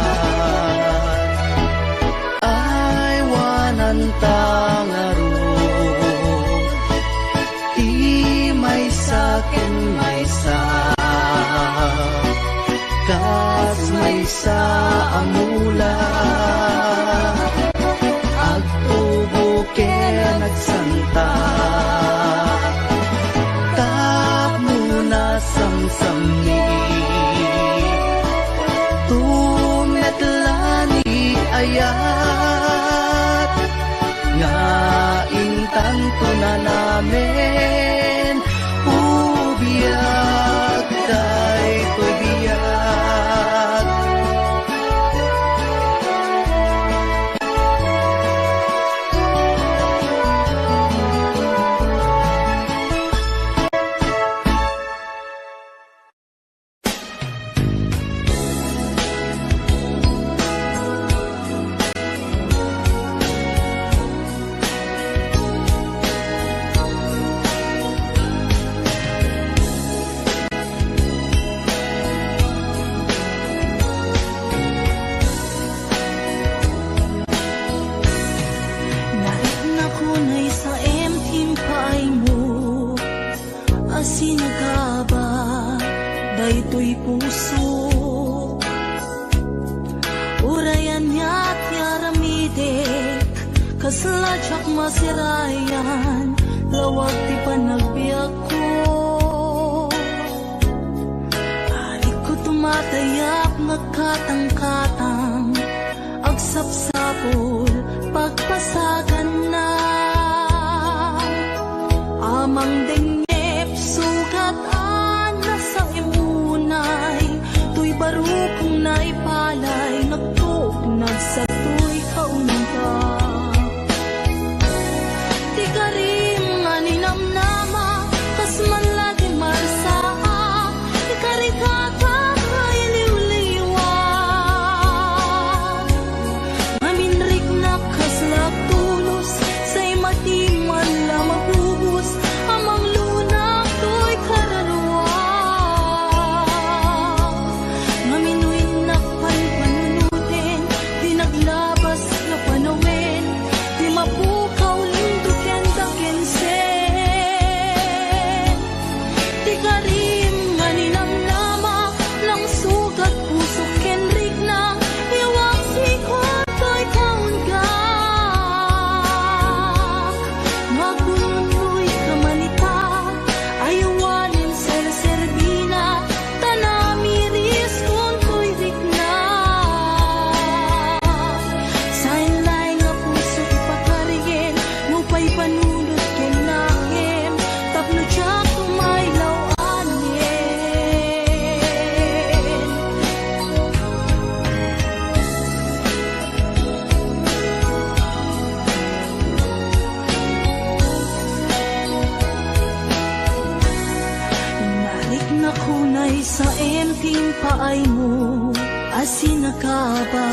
Aywananta ngarud ti maysa ken maysa kas maysa a mula. Agtubo ken agsanta tapno nasamsammi. Tumetla ni ayat nga intanto nanamen. O biag, daytoy biag. Nariknak unay sa M T M paaymo a sinagaba daytoy puso. Uray ania ti aramidek, kasla diak masirayan, lawag ti panagbiagko. Adikko tumatayab, nagkatangkatang, agsapsapul, pagpasaganna. Ang dengngep, sugat a nasaem unay, toy barukong naipalay, nagtuok, nagsatoy kaunta. Ti karim nga ninamnama, kas man la ti marsaak, ikarikata nga iliwliwa. Ngamin riknak kasla tulos, say madi man la mabubos, a manglunak toy kararua. Ngamin no innak panpanunuten, ti naglabas nga panawen, ti mapukaw linto ken dakensen. Ti karim nga ninamnama, nangsugat pusok ken rikna, iwak sikuan toy kaunggak. Magunnoy ka man ita, ay awanen serserbina, ta namiriskon toy rikna. Saan laeng a puso ti pakarien, no paipanunot ken nakem, tapno diak tumaylaw anen. Nariknak unay saem ti impaaymo a sinakaba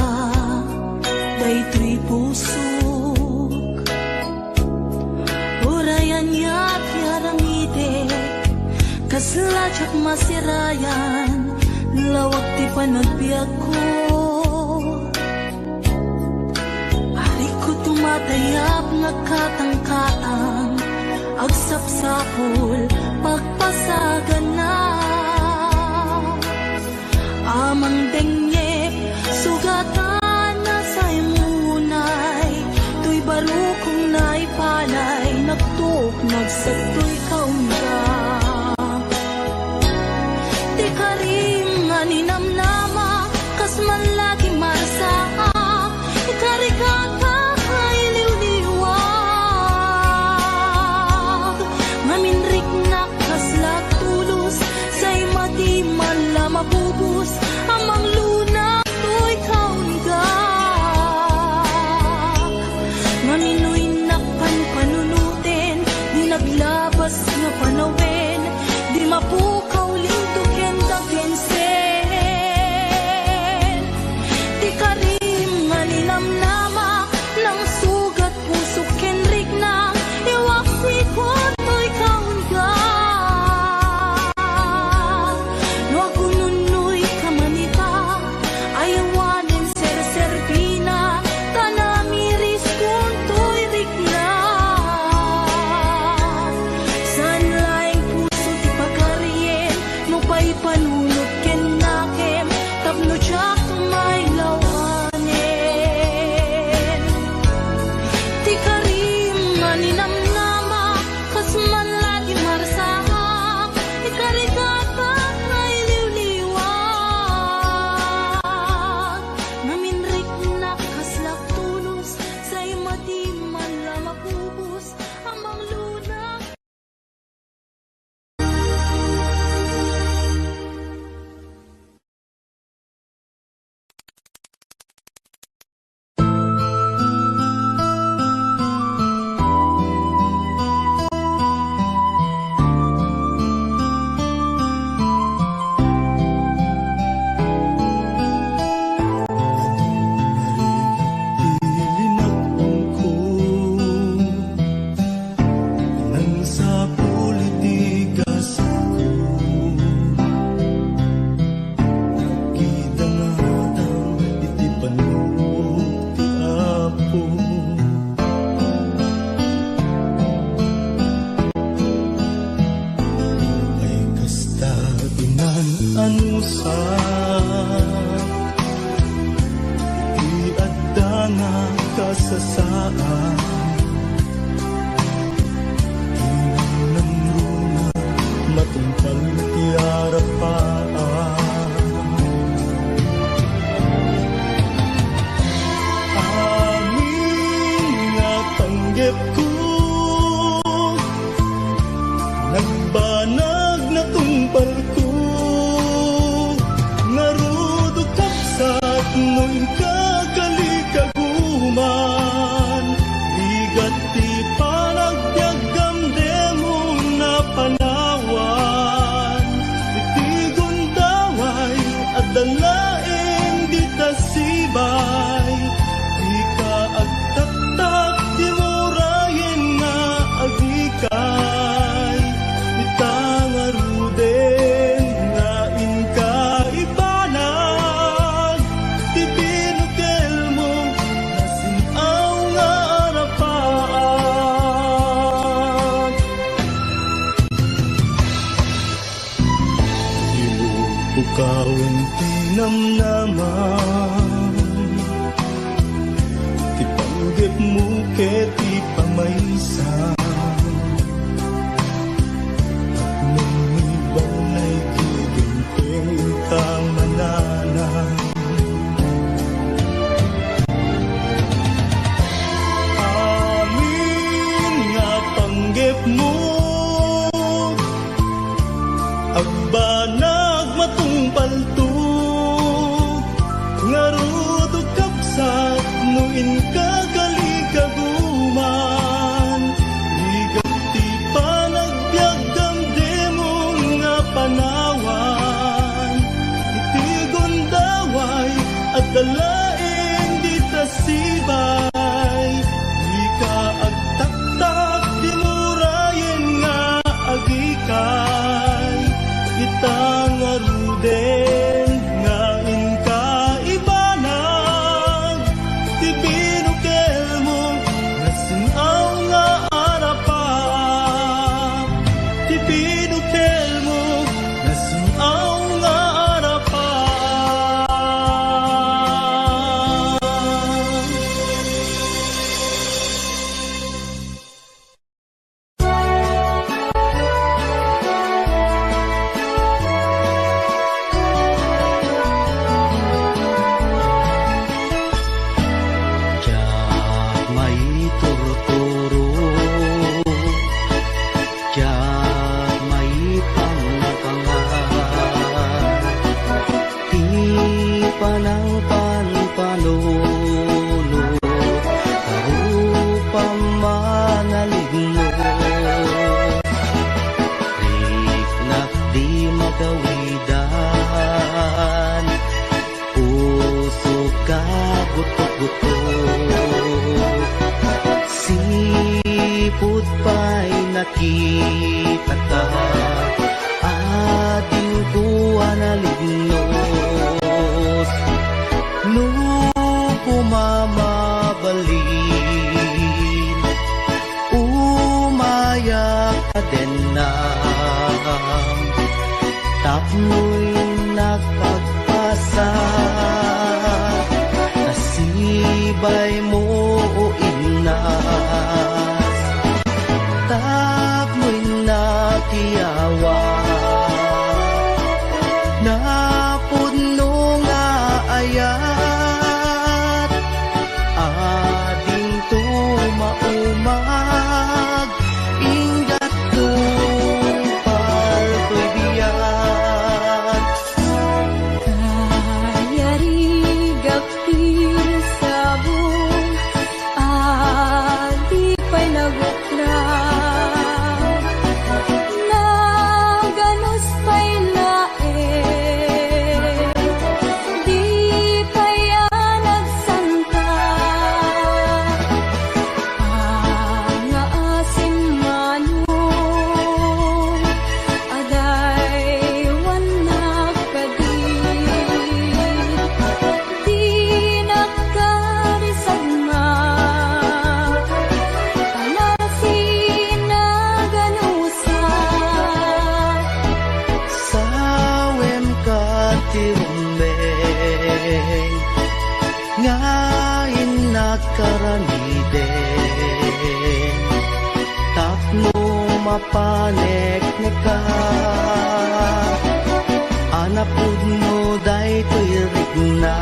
daytoy pusok. Uray ania ti aramidek, kasla diak masirayan, lawag ti panagbiagko. Arigko tumatayab, nagkatangkatang, agsapsapul, pagpasagana. Amang dengngep, sugat a nasaem unay, toy barukong naipalay, nagtuok, nagsatoy kaunggak. Ti karim nga ninamnama, kas man la ti marsaak, ikarikata nga iliwliwak. Ngamin riknak kasla tulos, say madi man la mabubos, a manglunak toy kaunggak. Ngamin no innak panpanunuten, di naglabas nga panawen, di mapukaw linto ken dakensen. Ti karim nga ninamnama, nangsugat pusok ken rikna, iwak sikuan toy kaunggak. No agunnoy ka man ita, ay awanen serserbina, ta namiriskon toy rikna. Saan laeng puso ti pakarien, no paipanunot ken nakem, tapno diak tumaylaw anen. Ti karim nga ninamnama, kas man la ti marsaak, ikarikata nga iliwliwak. Ngamin riknak kasla tulos, say madi man la mabubos, a manglunak. Nang sa politikas ko, nagkita nga adda iti pannuot ti Apo. Ay kasta, inan-anusak ti adda nga kasasaan. Inangruna matungpal ti arapaak. Amin nga panggepko, Kay ita ngaruden nga inka ibanag ti binukelmo, nasin-aw nga arapaak. Ilubokawen ti namnamam, ti panggepmo ket ti pamaysa. Tapno iban ay giginteng ka manana. Amin nga panggepmo, agbanag matungpalto, ngarud, o kabsat, no inka kalikaguman, igap ti panagbiag, damdemon nga panawan, iti gundaway, adda laeng dita sibay, dika agtaktak, di mo rayen nga agikay. Ita ngaruden nga inka ibanag ti binukelmo, nasin-aw nga arapaak. Ti binukelmo, nasin-aw nga arapaak. Diak maiturturo, diak maipangpangan. Ti panangpanpanunot, karupam manaligno. Riknak di magawidan, pusok a gutok-gutok. Sipud pay nakitaka, adingko a nalignos. No koma mabalin, umayak a dennam, tapno innak agpasa, ta sibay mo o innas, tapno innak iyawat, napudno nga ayat, adingto maumag, inggat tungpal toy biag. Kayarigak ti sabong a di pay nagukra. Naganus pay laeng, di pay a nagsangka. Pangaasim manong, adaywannak kadi. Dinak karisagma, panasi naganusa. Sawem ka ti rumbeng, nga innak aramiden. Tapno mapanekneka, a napudno daytoy rikna.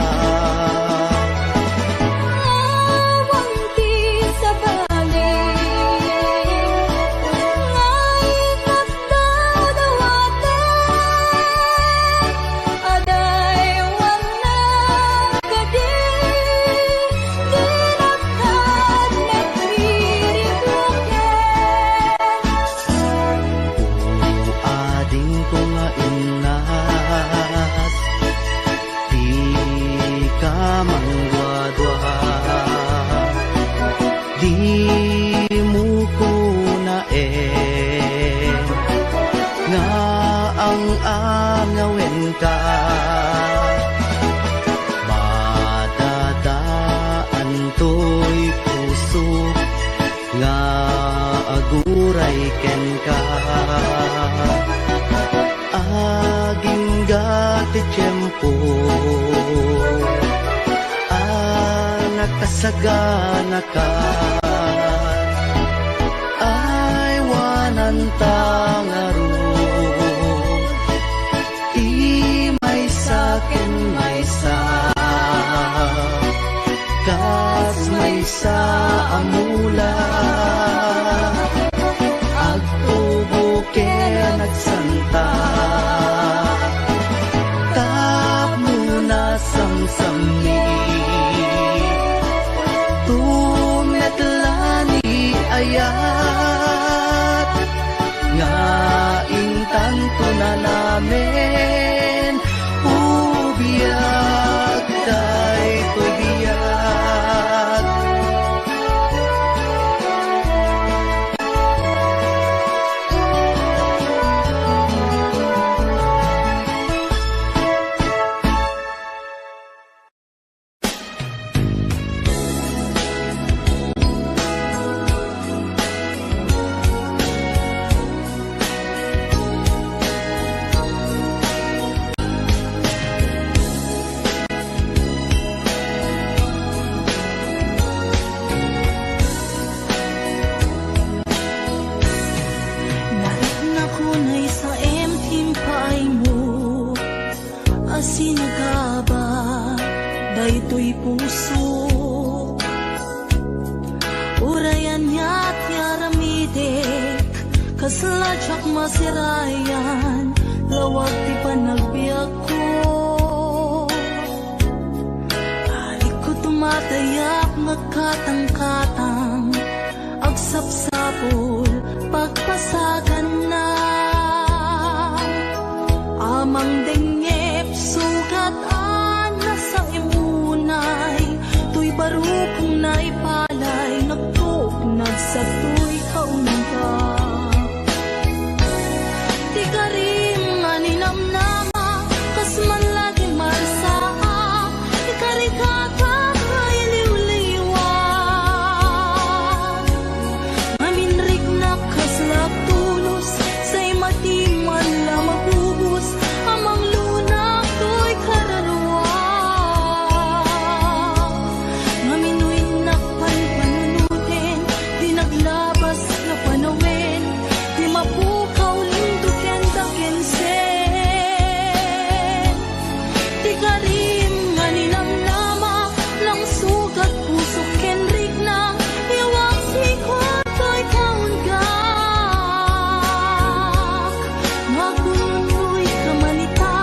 Awan ti sabali, nga innak dawdawaten, adaywannak kadi, dinak kad nagriribukek. O adingko nga innas, dika kenka. Agingga ti tiempo a nakasaganaka. Aywananta ngarud ti maysa ken maysa. Kas maysa a mula, agtubo ken agsanta, tapno nasamsammi tumetla ni ayat. Nga intanto nanamen, ubiag daytoy biag. Nariknak unay sa em ti impaaymo a sinagaba daytoy pusok. Uray ania ti aramidek, kasla diak masirayan, lawag ti panagbiagko. Arigko tumatayab nga agkatangkatang, agsapsapul, pagpasaganna. Amang dengngep, sugat a nasaem unay, toy barukong naipalay, nagtuok nagsatoy kaunga. Ti karim nga ninamnama, kas man la ti marsaak, ikarikata nga iliwliwa. Ngamin riknak kasla tulos, say madi man la mabubos, amang lunak toy kararua. Ngamin no innak panpanunuten, ti naglabas nga panawen, ti mapukaw lindoken dakensen. Ti karim nga ninamnama, nangsugat pusok ken rikna, iwak siko toy kaunggak. Magunnoy ka man ita,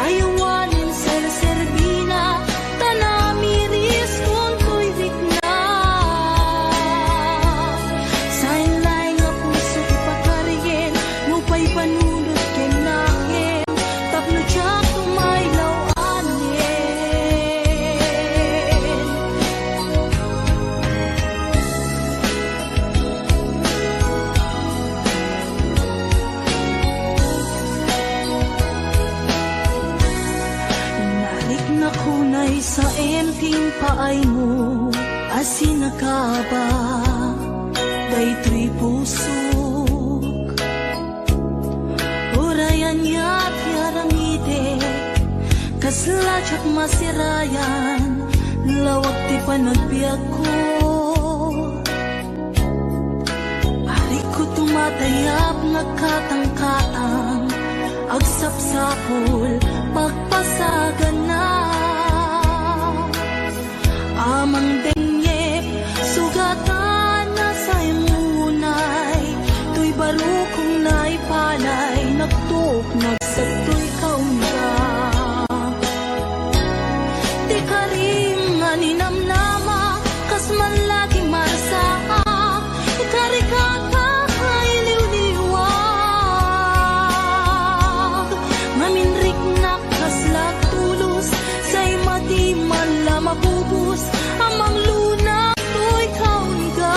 aywanen serserbina, ta namiriskon toy rikna. Saen laeng a pusok ipakarien, nupay panunot ken nakem, tapno diak tumaylaw anen. Nariknak unay sa em ti impaaymo a sinagaba daytoy pusok. Uray ania ti aramidek, kasla diak masirayan, lawag ti panagbiagko. Arigko tumatayab nga agkatangkatang, agsapsapul, pagpasaganna. Amang dengngep, sugat a nasaem unay, toy barukong naipalay, nagtuok nagsatoy kaunggak. Ti karim nga ninamnama, kas man la ti marsaak, ikarikata nga iliwliwak. Ngamin riknak kasla tulos, say madi man la mabubos, amang lunak toy kaunggak.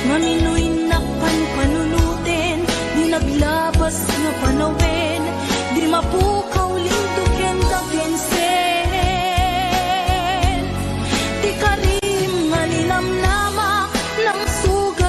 Ngamin no innak panpanunuten, di naglabas nga panawen, di mapukaw lindoken dakensen. Ti karim nga ninamnama, nangsugat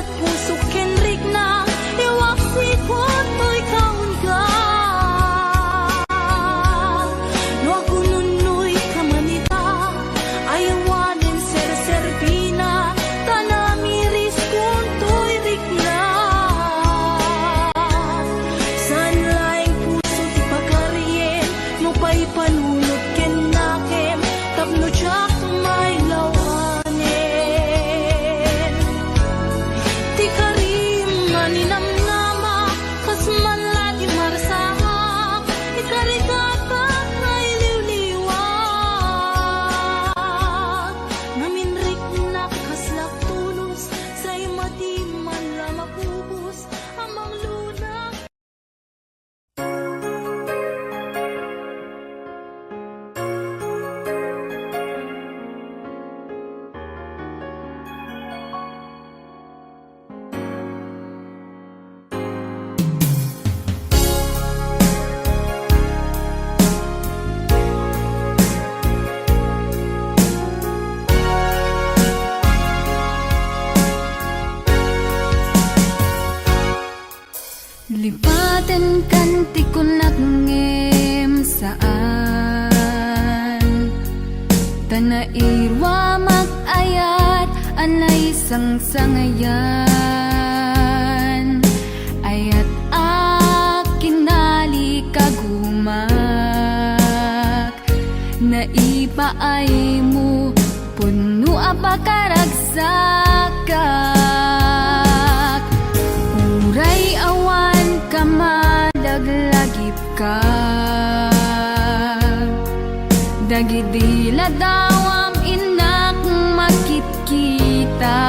Lipatenkan ti kunak ngem saan, ta nairuamak ayat a naisangsangayan. Ayat a kinalikagumak, naipaaymo, pudno a pakaragsakak. Uray awan ka, malaglagipka. Dagidi ladawam innak makitkita.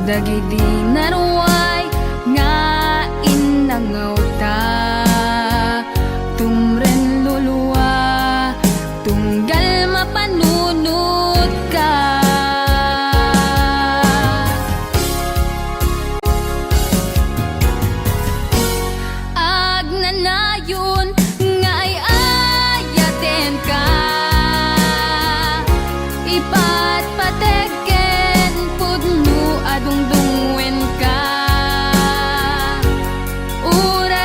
Dagidi naruay nga innangawta, tumren lulua, tunggal mapanunotka. Agnanayon nga ay-ayatenka, ipatpatek ken pudno a dungdungngoenka. Uray